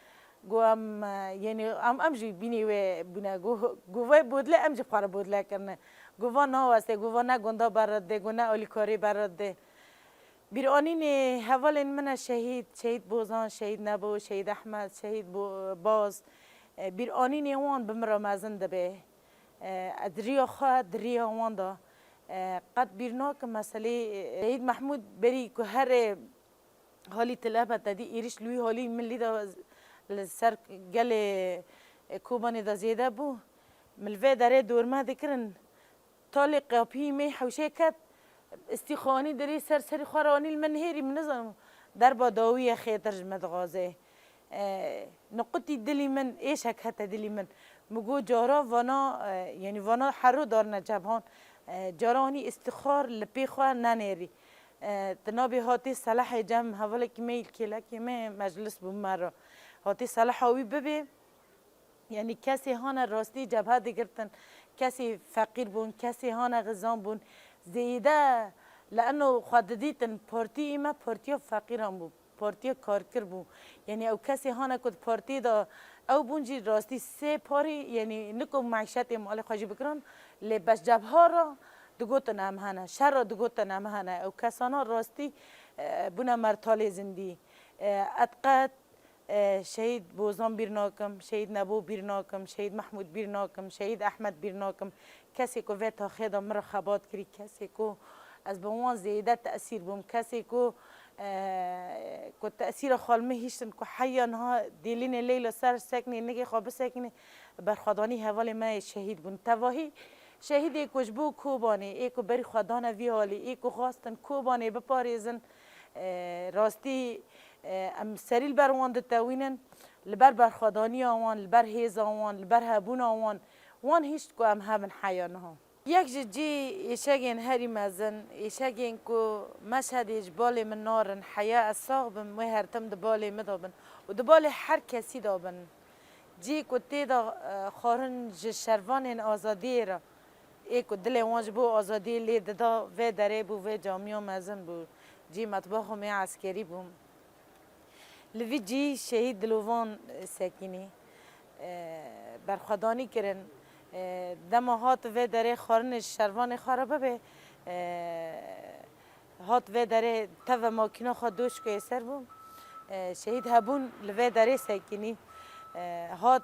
got, em, e, yenî, em, em jî bînî wê bûne. Got, got, vê bodle, em jî xwe re bodle kirine. Got, va naweste, got, va ne gunda berre dê, got, ne alîkarî berre dê. Bîranînê hevalên min e şehîd, Şehîd Bozan, Şehîd Nebo, Şehîd Ehmed, Şehîd Bo-, Baz. E, bîranînê wan bi min re mezin dibe. E, ez riya xwe di riya wan de, e, qet bîr nakim meselê, e, Şehîd Mehmûd berî ku herê halî tilebe te dî êrîş li wî halî milî de li ser gelê, e, Kobanê de zêde bû. Min li vê derê dorme dikirin. Talê qapiyê me hewşê ket, îstîxanî dirê ser serî xwe re anî li min nihêrî, min nizanim derba dawiyê xêtir ji me dixwaze. E, niqutî dilî min, êşek hete dilî min. Min got cara vana, e, yanî vana hero darine cebhan, e, cara anî îstîxar li pê xwe nenêrî. E, tu nabê hatê selehê cem hevalekî me yî kêlekê me meclis bû me re. Hatê seleha wî bibê. Yanî kesê hane rastî cebhe digirtin, kesê feqîr bûn, kesê hane xizan bûn. Zêde li eno xwe didîtin partî, î me partiya feqîran bû, partiya karkir bû. Yanî ew kesê hane ku di partiyê de ew bûn jî rastî sê parî, yanî niko meîşetê malê xwe jî bikirin, lê bes cebha re digotin em hene, şer re digotin em hene. Ew kesana rastî, e, bûne mertalê zindî. E, etqet E, Şehîd Bozan bîr nakim, Şehîd Nebo bîr nakim, Şehîd Mehmûd bîr nakim, Şehîd Ehmed bîr nakim. Kesê ku vê taxê de min re xebat kirî, kesê ku ez bi wan zêde tesîr bûm, kesê ku, e, ku tesîra xwe li min hiştin, ku heya niha dêlînê Leyla ser sekinê, nigê xwe bisekinê, berxwedanî hevalê me yê şehîd bûn. Tevahî şehîdê ku ji bo Kobanê, ê ku berî xwe dane vî halî, ê ku xwestin Kobanê biparêzin, e, rastî, e, em serî li ber wan ditewînin, li ber berxwedaniya wan, li ber hêza wan, li ber hebûna wan, wan hişt ku em hebin heya niha. Yek ji cî êşegên herî mezin, êşegên ku Meşhedê ji balê min narin, heya ez sax bim, wê her tim di balê min de bin û di balê her kesî de bin. Cî ku tê de, e, xwarin ji şervanên azadiyê re, ê ku dilê wan ji bo azadiyê lê dida, vê derê bû, vê camiya mezin bû. Cî metbaxa me eskerî bû. Li vî cî şehîd dilovan, e, sekînî, e, berxwedanî kirin. E, dema hat vê derê xwarinê ji şervanê xwe re bibe, e, hat vê derê teve makîna xwe doşkeyê ser bû. E, şehîd hebûn li vê derê sekînî. E, hat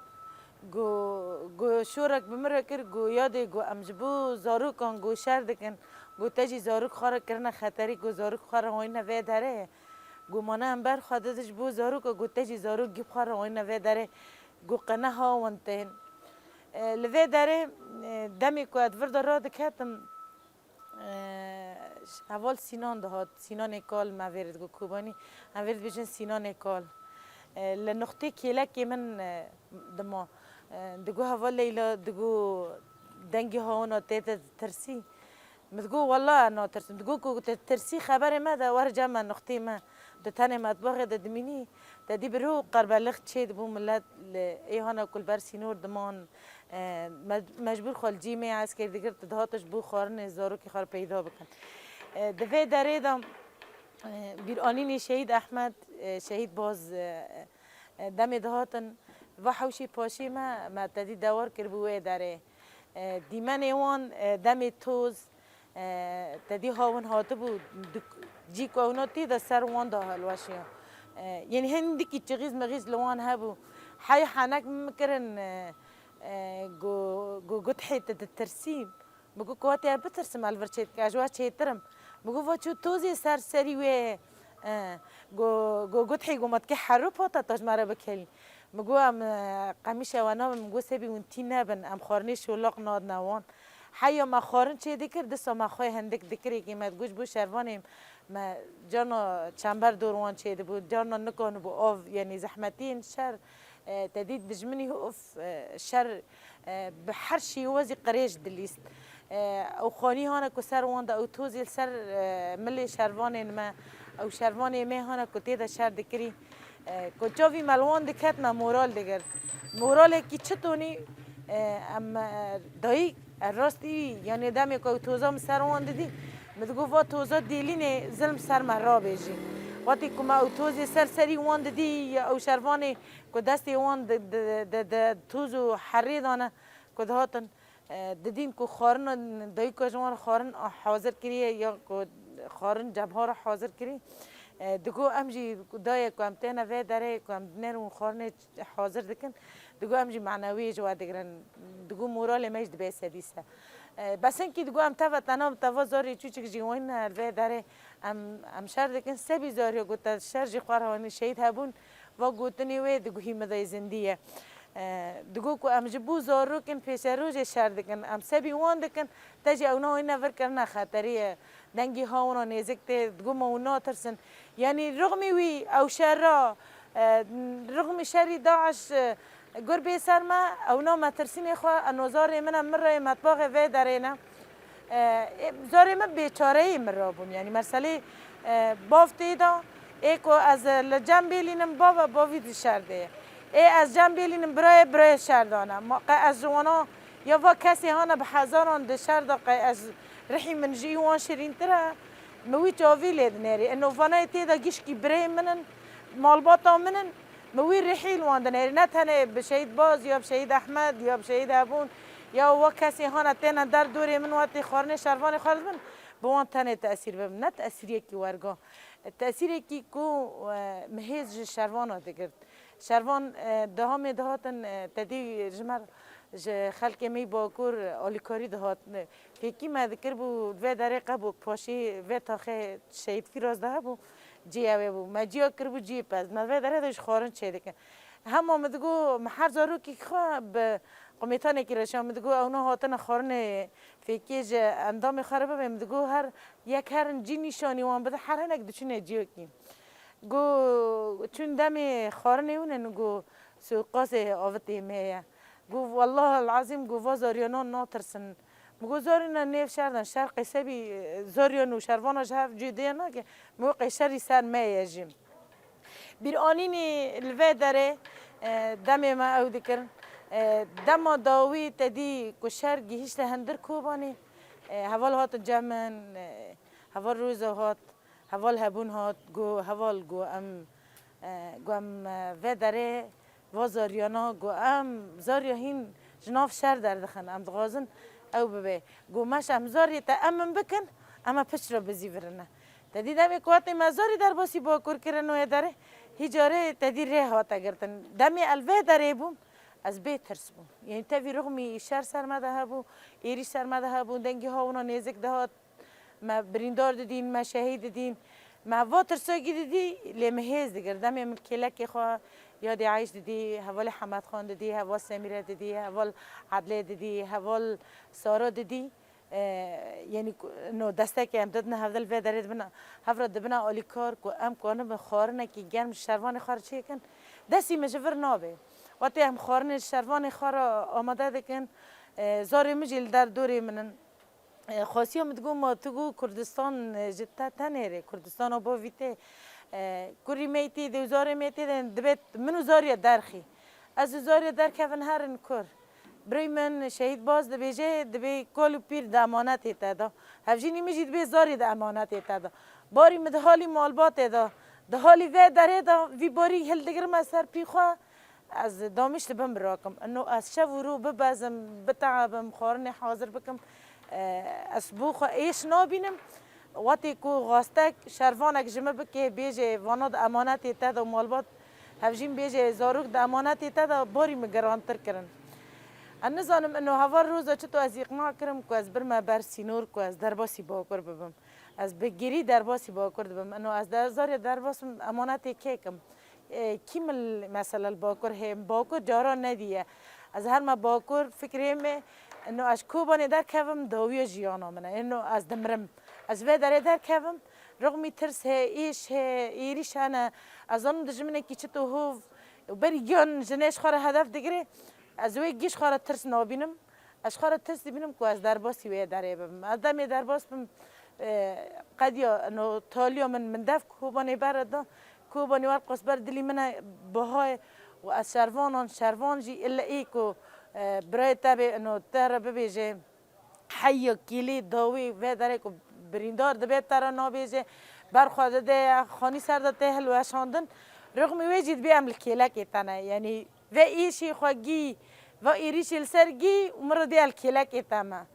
got, got şorek bi min re kir, got yadê, got em ji bo zarokan got şer dikin. Got te jî zarok xwe re kirine xeterî, got zarok xwe re hayne vê derê. Got ma ne em ber xwe didin ji bo zaroka, got te jî zarok gî bi xwe re hayne vê derê. Got qe ne ha wan tên. E, li vê derê, e, demê ku ez di vir de radiketim, e, heval Sînan dihat, Sînanê Kal me vê re digot Kobanî, em vê re dibêjin Sînanê Kal. E, li nuqtê kêlekê min, e, dima, e, digot heval Leyla, digot dengê hawina tê te ditirsî. Min digot wela ez natirsim. Digot ku tu tirsî xeberê me de, were cem me nuqtê me. Tu tenê metbaxê de dimînî, te dî bi rû qerbelix çê dibû milet li ê hana ku li ber sînor diman, e, me-, mecbûr xwe li cî me ya eskerî digirt, dihatin ji bo xwarinê zarokê xwe re peyda bikin. E, di vê derê de, e, bîranînê Şehîd Ehmed, e, Şehîd Baz, e, e, demê dihatin va hewşê paşê me, me te dî dewar kiribû wê derê. E, dîmenê wan, e, demê toz, e, te dî hawin hatibû, duk-, cî ku ewna tê de ser wan da hilweşiya. E, yenî hindikî çixîz mixîz li wan hebû. Hey henek min kirin, e, e, got, got, Gutihê tu ditirsî. Min got, ku wetê ez bitirsim, ez li vir çêdikim, ez ji we çêtir im. Min got, va çû tozê ser serî wê, e, got, got, Gutihê, got, ma dikê herop hata te ji me re bikelî. Min got, em, e, qemîşa we nabin, min got, sebî hûn tî nebin, em xwarinê şolaq nadine wan. Heya me xwarin çêdikir, disa me xwe hindik dikirê kê me digot ji bo şervanê me carna çember dor wan çêdibû, carna nikanibû av, yenî zehmetiyên şer, e, te dît dijminî of, e, şer, e, bi her şêwazî qirêj dilîst. E, ew xanî hane ku ser wan de ew tozê li ser, e, milê şervanên me, ew şervanê me hane ku tê de şer dikirî. E, ku çavî me li wan diket, me moral digirt. Moralekî çitonî, e, em, e, dayîk, e, rastî, yanê demê ku ew toza min ser wan didî, min digot, va toza dêlînê zilm ser me rabêjî. Wextê ku me ew tozê ser serî wan didî, ya ew şervanê ku destê wan di, di, di, di toz û herê dane, ku dihatin, e, didîn ku xwarina dayika ji wan re xwarin hazir kiriye ya ku xwarin cebha re hazir kirî. E, digo em jî dayê ku em têne vê derê ku em dinêrin û xwarinê hazir dikin, digo em jî manewiyê ji we digirin. Digo moralê me jî dibe sedî se. E, bes hinkî digo em teve tena bi teva zarê çûçik jî wayne li vê derê em, em şer dikin. Sebî zariya ku te şer jî xwe re wanî şehîd hebûn. Va gotinê wê di guhî min de zindî ye. E, digo ku em ji bo zarokên pêşerojê şer dikin, em sebî wan dikin, te jî ewna wî ne vir kirine xeterî ye. Dengê hawna nêzik tê, digo me hûn natirsin. Yanî rixmî wî ew şerra, e, rixmî şerî DAIŞ, e, gur bê ser me, ewna metirsînê xwe, eno zarê min e, min re yê metbaxê vê derê ne. E, ê, zarê min bêçareyî min rabûn. Yanî merselê, e, bav tê de, ê ku ez li cem bêlînim, bav e, bavî di şer de ye. Ê ez cem bêlînim, birayê, birayê şer dane. Ma qe ez ji wana ya va kesê hane bi hezaran di şer de, qe ez rihî min ji wan şirîntir e. Min wî çavî lê dinêrî. Ino vanayê tê de gişkî birayê min in, malbata min in. Min wî rihî li wan dinêrî. Ne tenê bi Şehîd Baz ya bi Şehîd Ehmed ya bi Şehîd Hebûn ya wa kesê hane têne der dorê min wetê xwarinê şervanê xwe dibin, bi wan tenê tesîr bibim. Ne tesîriyekî werga. Tesîrekî ku, e, min hêz ji şervana digirt. Şervan, e, dehamê dihatin, e, tedî ji me, ji xelkê me yî Bakur, e, alîkarî dihat. E, fêkî me dikiribû vê derê qebûk paşî vê taxê Şehîd Fîroz de hebû, cihê wê bû. Me ciya kiribû cihê pez. Me vê derê de ji xwarin çêdikin. Hema min digot, min her zarokî xwe bi qumêtanekî reşa min digot, ewna hatine xwarinê fêkiyê ji endamê xwe re bibê. Min digot, her yek herin cî nîşanî wan bide, her hinek diçûne ciyakî. Got, çûn demê xwarinê hûn in, got, sûqasê avitê me ye. Got, wellahil ezîm, got, va zaryanan natirsin. Min got, zarîna nêv şer de, şer qîse bî, zaryan û şervana ji hev cudê nake. Min got, qey şerî ser me ye jî. Bîranînî li vê derê, e, demê me ew dikirin. E, dema dawî te dî ku şer gihîşte hundir Kobanê, e, heval hatin cem min, e, heval Roza hat, heval Hebûn hat, got, heval, got, em, e, got, em, e, vê derê va zaryana, got, em zarya hîn ji nav şer derdixin, em dixwazin ew bibe. Got, meş em zariyê te emin bikin, em ê piç re bizîvirine. Te dî demê ku hatê me zarî derbasî Bakur kirin wê derê, hî carê te dî rê hate girtin. Demê el vê derê bûm, ez bê tirs bûm. Yanî tevî rixmî şer ser me de hebû, êrîş ser me de hebû, dengê hawina nêzik dihat, me birîndar didîn, me şehîd didîn. Me va tirsokî didî, lê min hêz digir. Demê min kêlekê xwe, yadê Eyş didî, hevalê Hemed Xan didî, heval Semîre didî, heval Edlê didî, heval Sara didî. E, yanî ku, no destekê em didine hevdil vê derê dibin, hev re dibine alîkar ku em kanibin xwarinekî germ ji şervanê xwe re çêkin. Destî min ji vir nabe. Wextê em xwarinê ji şervanê xwe re amade dikin, e, zarê min jî li der dorê min in. E, xwesiya min digot, ma tu got Kurdistan, e, ji te tenê re, Kurdistana bo vî tê. E, kurî me yî tê de û zarê me yî tê de, dibê min û zariya derxî. Ez û zariya derkevin herin kur. Birê min Şehîd Baz dibêje, dibê kal û pîr di emanetê te de. Hevjînî min jî dibê zarê di emanetê te de. Barî min di halî malbatê de, di halî vê derê de, vî barî hildigirime ser pî xwe. Ez damîş dibim birakim. Ino ez şev û rû bibezim, biteebim, xwarinê hazir bikim. E, ez bo xwe êş nabînim. Wextê ku xwestek şervanek ji min bike, bêje, vana di emanetê te de û malbat hevjîn bêje, zarok di emanetê te de, barî min girantir kirin. Ez nizanim ino heval Roza çito ez îqna kirim ku ez birme ber sînor ku ez derbasî Bakur bibim. Ez bi girî derbasî Bakur dibim. Ino ez der zarê derbas bim, emanetê kê kim? E, kî min mesela li Bakur heye? Bakur cara nediye. Ez herme Bakur, fikrê me, ino ez Kobanê derkevim, dawiya jiyana min e. Ino ez dimirim. Ez vê derê derkevim, rixmî tirs heye, êş heye, êrîş hene. Ez zanim dijminekî çito hov, berî giyan jinê ji xwe re hedef digire. Ez wê gî ji xwe re tirs nabînim. Ez xwe re tirs dibînim ku ez derbasî wê derê bibim. Ez demê derbas bim, e, qediya, no, taliya min, min dev Kobanê bere da. Kobanê wer qas ber dilî min e, bihayê û ez şervanan, şervan jî ille ê ku, e, birayê te bê, no, te re bibêje, heyya kîlî dawî vê derê ku birîndar dibe te re nabêje, ber xwe dide, xanî ser de tê hilweşandin. Rixmî wê jî dibê em li kêlekê te ne. Yanî vê îşî xwe gî, va êrîşê li ser gî û min re dê el kêlekê te me.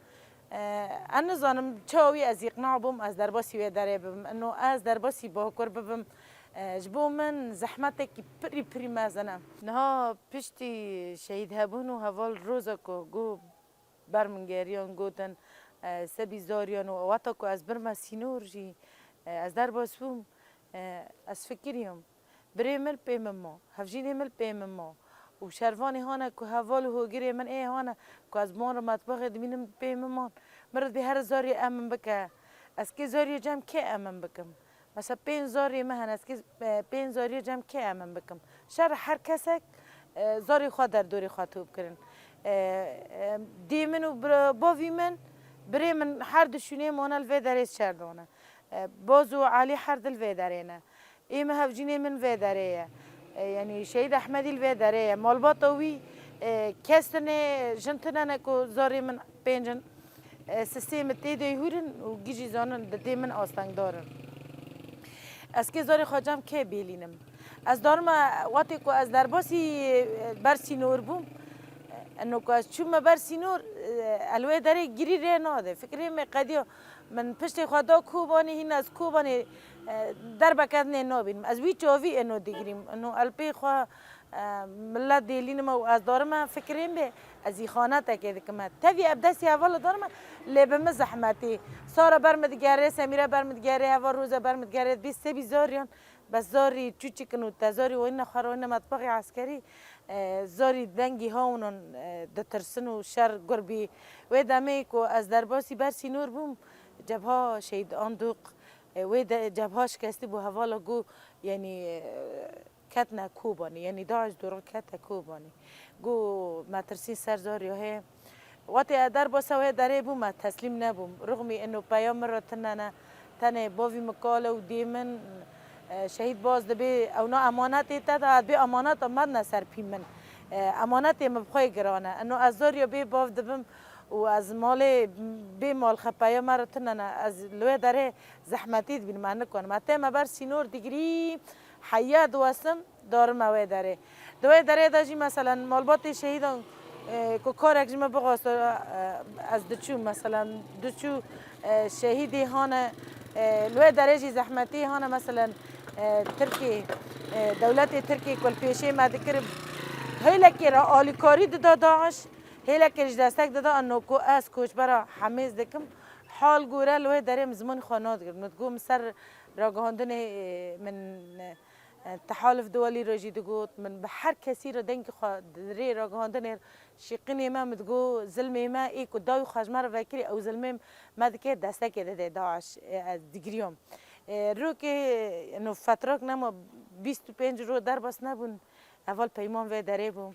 E, ez nizanim çawa wî ez îqna bûm, ez derbasî wê derê bibim. Ino ez derbasî Bakur bibim, e, ji bo min zehmetekî pirî pirî mezin e. Niha piştî şehîd hebûn û heval Roza ku got ber min geriyan gotin, e, sebî zariyan û wexta ku ez birme sînor jî, e, ez derbas bûm, e, ez fikiriyam. Birê min pê min ma, hevjînê min pê min ma. Û şervanê hane ku heval û hogirê min ê hane ku ez bi wan re metbexê dimînim pê min man. Min re dibê here zariyê emin bike. Ez kê zariya cem kê emin bikim? Mesela pênc zariyê min hene, ez kê, e, pênc zariya cem kê emin bikim? Şer her kesek, e, zarê xwe derdorê xwe top kirin. E, e, dê min û bira-, bavî min, birê min her du şûnê mane li vê derê şer dane. E, Boz û Elî her di li vê derê ne. Ê min hevcînê min vê derê ye. E, yanî Şehîd Ehmedî li vê derê ye. Malbata wî, e, kes tine, jin tine ne ku zarê min pênc in. E, sisê min tê de hûr in û gijî zanin di dê min astengdar in. Ez kê zarê xwe cem kê bêlînim? Ez darime wextê ku ez derbasî, e, ber sînor bûm. E, ino ku ez çûme ber sînor, e, el wê derê girî rê nade. Fikrê me qediya Min piştê xwe da Kobanê, hîn ez Kobanê, e, derbeke dinê nabînim. Ez wî çavî eno digirîm. Eno el pê xwe E, Millet dêlînime û ez darime fikirên bê, ez îxanetekê dikime. Tevî ev destî hevala darime, lê bi min zehmetî. Sara ber min digerê, Semîre ber min digerê, heval Roze ber min digerê, bî sebî zariyan, bes zarî çûçik in û te zarî wayne xwe re wayne metbexê eskerî, e, zarî dengî hawnan, e, ditirsin û şer gur bî. Wê demê ku ez derbasî ber sînor bûm, cebha Şehîd Anduq, e, wê de cebha şikestî bû, hevala got, yanî, e, ketine Kobanê, yanî DAIŞ dûr kete Kobanê. Got, me tirsîn ser zariya heye. Wextê ez derbasa wê derê bûm, ez teslîm nebûm. Rixmî ino peya min re tune ne. Tenê bavî min kal e û dê min, e, Şehîd Baz dibê, ewna emanetê te de, ez bê emaneta me ne ser pî min. E, emanetê min bi xwe giran e. Ino ez zariya bê bav dibim û ez malê bê malxe peya me re tune ne. Ez li wê derê zehmetî dibînim, ez nikarim. Ez tême ber sînor digirî, heya diwesim, darime wê derê. Di wê derê de jî, meselen, malbatê şehîdan, e, ku karek ji me bixwast, e, ez diçûm, meselen, diçû, e, şehîdê hane, e, li wê derê jî zehmetî hane, meselen, e, Tirkê, e, dewletê Tirkê ku li pêşê me dikir, hêlekê re alîkarî dida DAIŞ, hêlekê jî destek dida, eno ku ez koçbera Hemêz dikim, hal gore li wê derê min zimanî xwe nadigirt. Min digot, min ser ragihandinê, e, min, e, Tehalif Duwelî re jî digot, min bi her kesî re dengê xwe di rê ragihandinê şîqinê me, min digot, zilmê me ê ku dawî xwe ji me re vekirî, ew zilmê me dike destekê dide DAIŞ, e, ez digiriyam. E, rokê, no fetrak nema bîst û pênc roj derbas nebûn, heval Peyman vê derê bû.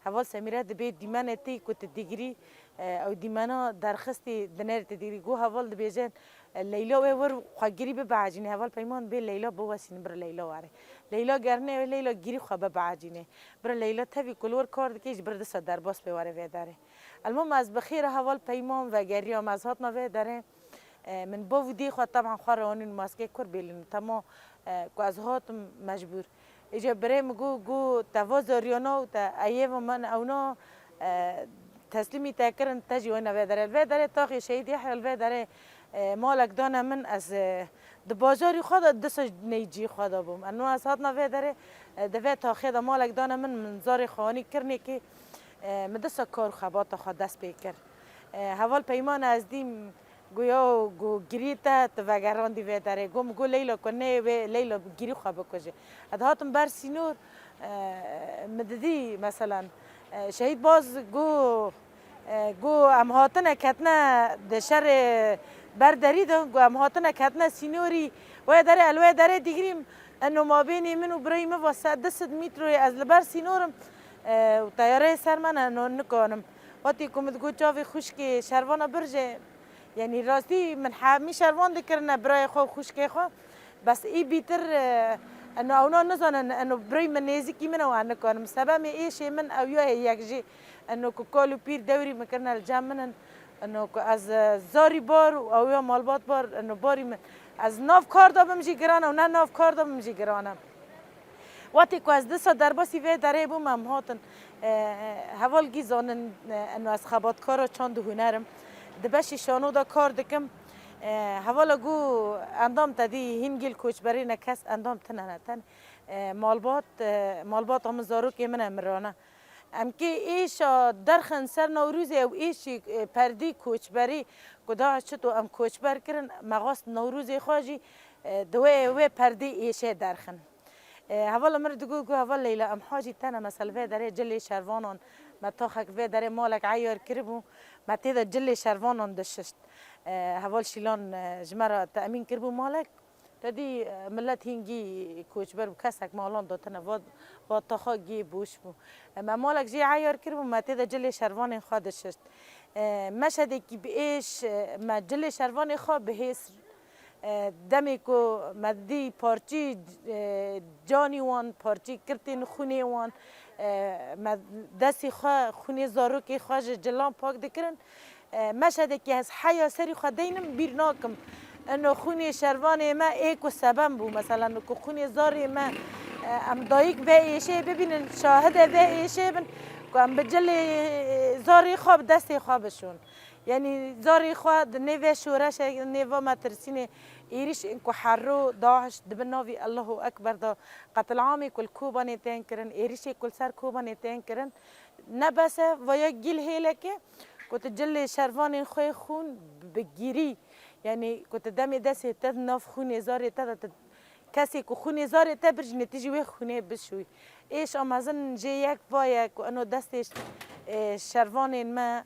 Heval Semîre dibê dîmenê tê ku tu digirî, e, ew dîmena derxistî dinêrê tu digirî. Got heval dibêje, e, Leyla wê wir xwe girî bibe ecînê. Heval Peyman bê Leyla biwesînin bir Leyla were. Leyla gerine wê Leyla girî xwe bibe ecînê. Bir Leyla tevî ku li wir kar dike ji bir disa derbas pê were vê derê. Elmam ez bi xêra heval Peyman vegeriyam, ez hatma vê derê. E, min bav û dê xwe teban xwe re anîn maskê kur bêlin. Tema, e, ku ez hatim mecbûr. Îca birê min got, got, te va zariyana û te eyê ve min ewna, e, teslîmî te kirin, te jî wayne vê derê. Li vê derê taxê Şehîd Yehya li vê derê, e, malek dane min, ez, e, di bajarî xwe de disa neycî xwe de bûm. Eno ez hatna vê derê, e, di vê taxê de malek dane min, min zarê xwe anî kirinê kê, e, min disa kar û xebata xwe dest pê kir. E, heval Peyman ez dîm, Goya û got, girî te, tu vegerandî vê derê. Got, min got, Leyla ku neyê wê, Leyla girî xwe bikuje. Ez hatim ber sînor, e, min didî, meselen, e, Şehîd Baz got, e, got, em hatine ketine di şerê ber derî de, got, em hatine ketine sînorî, wê derê, el wê derê digirîm, eno mabênê min û birayî min va se-, du sed mîtroyê ez li ber sînor im, e, û teyareyê ser me ne, eno nikanim. Wextê ku min digot, çavê xwişkê şervana birje, Yanî rastî min hemî şervan dikirine birayê xwe û xwişkê xwe. Bes î bîtir, e, eno ewna nizanin, eno birayê min nêzîkî min e û ez nikarim. Sebemê êşê min ew ya hê yek jî. Eno ku kal û pîr dewrî min kirine li cem min in. Eno ku ez, e, zarî bar û ew ya malbat bar, eno barî min. Ez nav kar de bim jî giran e û ne nav kar de bim jî giran e. Wextê ku ez disa derbasî vê derê bûm, em hatin, e, heval gî zanin, e, eno ez xebatkara çand û huner im. Di beşê şano de kar dikim. E, hevala got, endam te dî hîn gel koçberî ne, kes endam tine ne. Ten, e, malbat, e, malbata min zarokê min e mirane. Em kê êşa derxin ser Newrozê ew êşî, e, perdî koçberî ku da çito em koçber kirin, me xwest Newrozê xwe jî, e, di wê, wê perdê êşê derxin. E, hevala min re digot, got, heval Leyla, em hacî tene, mesel vê derê cilê şervanan, me taxek vê derê malek eyar kiribû, me tê de cilê şervanan dişişt. E, heval Şîlan, e, ji me re temîn kiribû malek, te dî, e, millet hîngî koçber bû, kesek malan datine, va, va taxa gê boş bû. E, me malek jê eyar kiribû, me tê de cilê şervanên xwe dişişt. E, meşedekî bi êş, e, me cilê şervanê xwe bi hês E, demê ku me dî parçî, e, canî wan, parçî kirtên xwînê wan, e, me destê xwe, xwînê zarokê xwe ji cilan pak dikirin. E, meşedekî ez heya serî xwe deynim, bîr nakim. Eno xwînê şervanê me ê ku sebem bû, mesela ku xwînê zarê me, e, em dayik vê êşê bibînin, şahidê vê êşê bin, ku em bi cilê zarê xwe, bi destê xwe bişon. Yanî zarê xwe di nêvê şoreşê, nêva metirsînê Êrîşên ku herro DAIŞ di bin navî Allahu Ekber de qetilamê ku li Kobanê tên kirin, êrîşê ku li ser Kobanê tên kirin, ne bes e, vaya gîl hêleke ku tu cilê şervanên xwe xûn bigirî, yanî ku tu demê destê te di nav xûnê zarê te de, tu kesê ku xûnê zarê te bir jî netî jî wê xûnê bişûy. Êşa mezin jê yek va ye ku eno destê, e, şervanên me,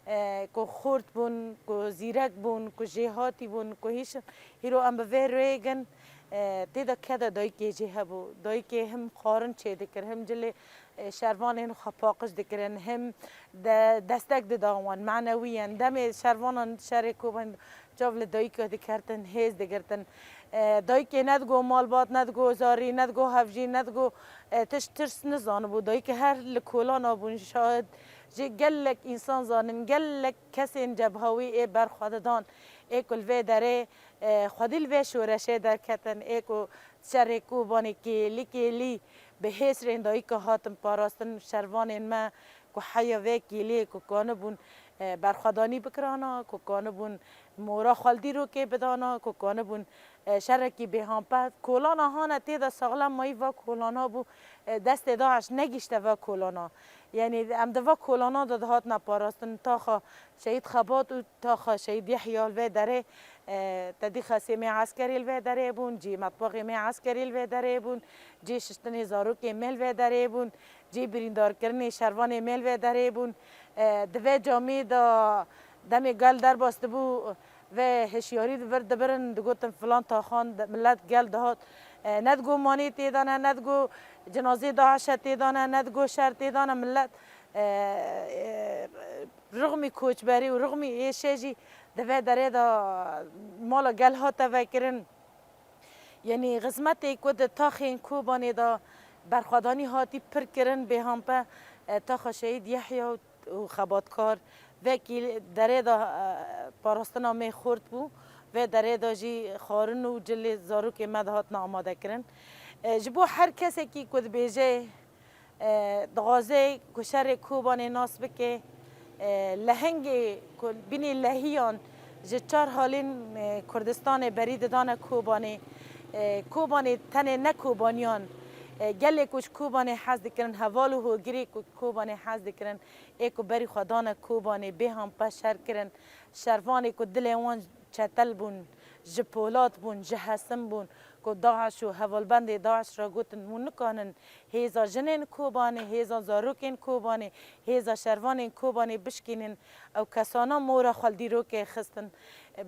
e, ku xort bûn, ku zîrek bûn, ku jêhatî bûn, ku hîş in, hîro em bi vê rêgin, e, tê de keda dayikê jê hebû. Dayikê him xwarin çêdikir, him cilê, e, şervanên xwe paqij dikirin, him de destek dida wan, manewiyen. Demê şervanan şerê Kobanê çav li dayika dikertin, hêz digirtin. E, dayikê ne digo malbat, ne digo zarî, ne digo hevjîn, ne digo, e, tişt tirs nizanibû. Dayikê her li kolana bûn, şahid jê gelek însan zanin, gelek kesên cebhawî ê berxwe didan, ê ku li vê derê, e, xwedî li vê şoreşê derketin, ê ku şerê Kobanê kêlî kêlî bi hêsrên dayika hatin parastin, şervanên me ku heya vê kêliyê ku kanibûn, e, berxwedanî bikirana, ku kanibûn mora xwe li dîrokê bidana, ku kanibûn, e, şerekî bêhampe. Kolana hane tê de saxlem mayî va kolana bû, e, destê DAIŞ negîşte va kolana. Yanî em di va kolana de dihatine parastin, taxa Şehîd Xebat û taxa Şehîd Yehya li vê derê, e, tedî xesê me eskerî li vê derê bûn, cî metbaxê me eskerî li vê derê bûn, cî şiştinê zarokê me li vê derê bûn, cî birîndarkirinê şervanê me li vê derê bûn. E, di vê camî de demê gel derbas dibû, vê hişyarî di vir dibirin, digotin filan taxan de, millet gel dihat, e, ne digo manê tê de ne, ne digo cinazê DAIŞ e tê de ne, ne digo şer tê de ne, millet, e, e, rixmî koçberî û rixmî êşê jî di vê derê de mala gel hate vekirin. Yanî xizmetê ku di taxên Kobanê de berxwedanî hatî pir kirin, bêhampe, e, taxa Şehîd Yehya û xebatkar vekî derê de, e, parastina me xurt bû. Vê derê de jî xwarin û cilê zarokê me dihatine amadekirin. E, ji bo her kesekî ku dibêje, e, dixwaze ku şerê Kobanê nas bike, e, lehengê ku bînî lehiyan ji çar halên, e, Kurdistanê berî didane Kobanê. E, Kobanê tenê ne Kobaniyan, e, gelê ku ji Kobanê hez dikirin, heval û hogirê ku Kobanê hez dikirin, ê ku berî xwe dane Kobanê, bêhampe şer kirin, şervanê ku dilê wan çetel bûn, ji polat bûn, ji hesin bûn, ku DAIŞ û hevalbendê DAIŞ re gotin, hûn nikanin hêza jinên Kobanê, hêza zarokên Kobanê, hêza şervanên Kobanê bişkînin. Ew kesana mora xwe li dîrokê xistin.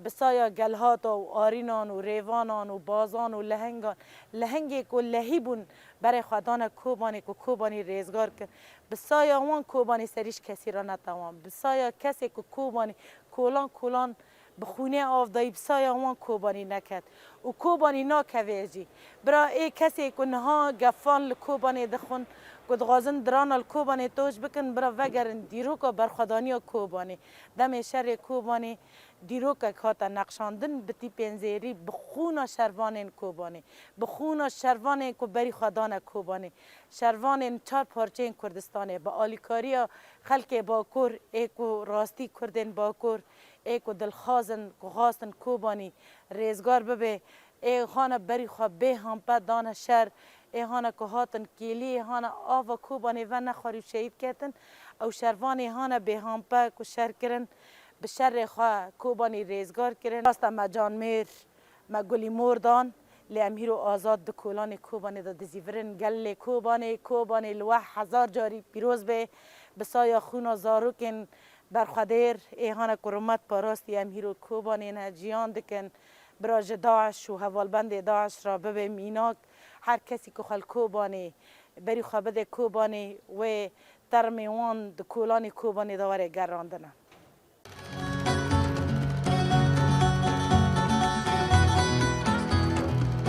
Bi saya gelhata û arînan û rêvanan û bazan û lehengan, lehengê ku lehî bûn, berê xwe dane Kobanê ku Kobanî rêzgar kir. Bi saya wan Kobanî serî ji kesî re netewan. Bi saya kesê ku Kobanî kolan kolan bi xûnê av dayî, bi saya wan Kobanî neket û Kobanî nakeve jî. Bira ê kesê ku niha gefan li Kobanê dixwin, ku dixwazin dirana li Kobanê toj bikin, bira vegerin dîroka berxwedaniya Kobanê. Demê şerê Kobanê dîrokek hate neqşandin, bi tîpên zêrî, bi xûna şervanên Kobanê, bi xûna şervanên ku berî xwe dane Kobanê, şervanên çar parçeyên Kurdistanê, bi alîkariya xelkê Bakur ê ku rastî Kurdên Bakur ê ku dilxwaz in ku xwastin Kobanî rêzgar bibe, ê hane berî xwe bêhampe dane şer, ê hane ku hatin kêliyê, hane ava Kobanê venexwarî û şehîd ketin. Ew şervanê hane bêhampe ku şer kirin, bi şerê xwe Kobanî rêzgar kirin. Rasta me canmêr, me gulî mor dan, lê em hîro azad di kolanê Kobanê de dizîvirin. Gelê Kobanê, Kobanê li we hezar carî pîroz be. Bi saya xûna zarokên berxwedêr, ê hane ku rûmet parastî, em hîro Kobanê ne, jiyan dikin. Bira ji DAIŞ û hevalbendê DAIŞ re bibe mînak. Her kesî ku xwe li Kobanê, berî xwe bide Kobanê, wê termê wan di kolanê Kobanê de were gerandine.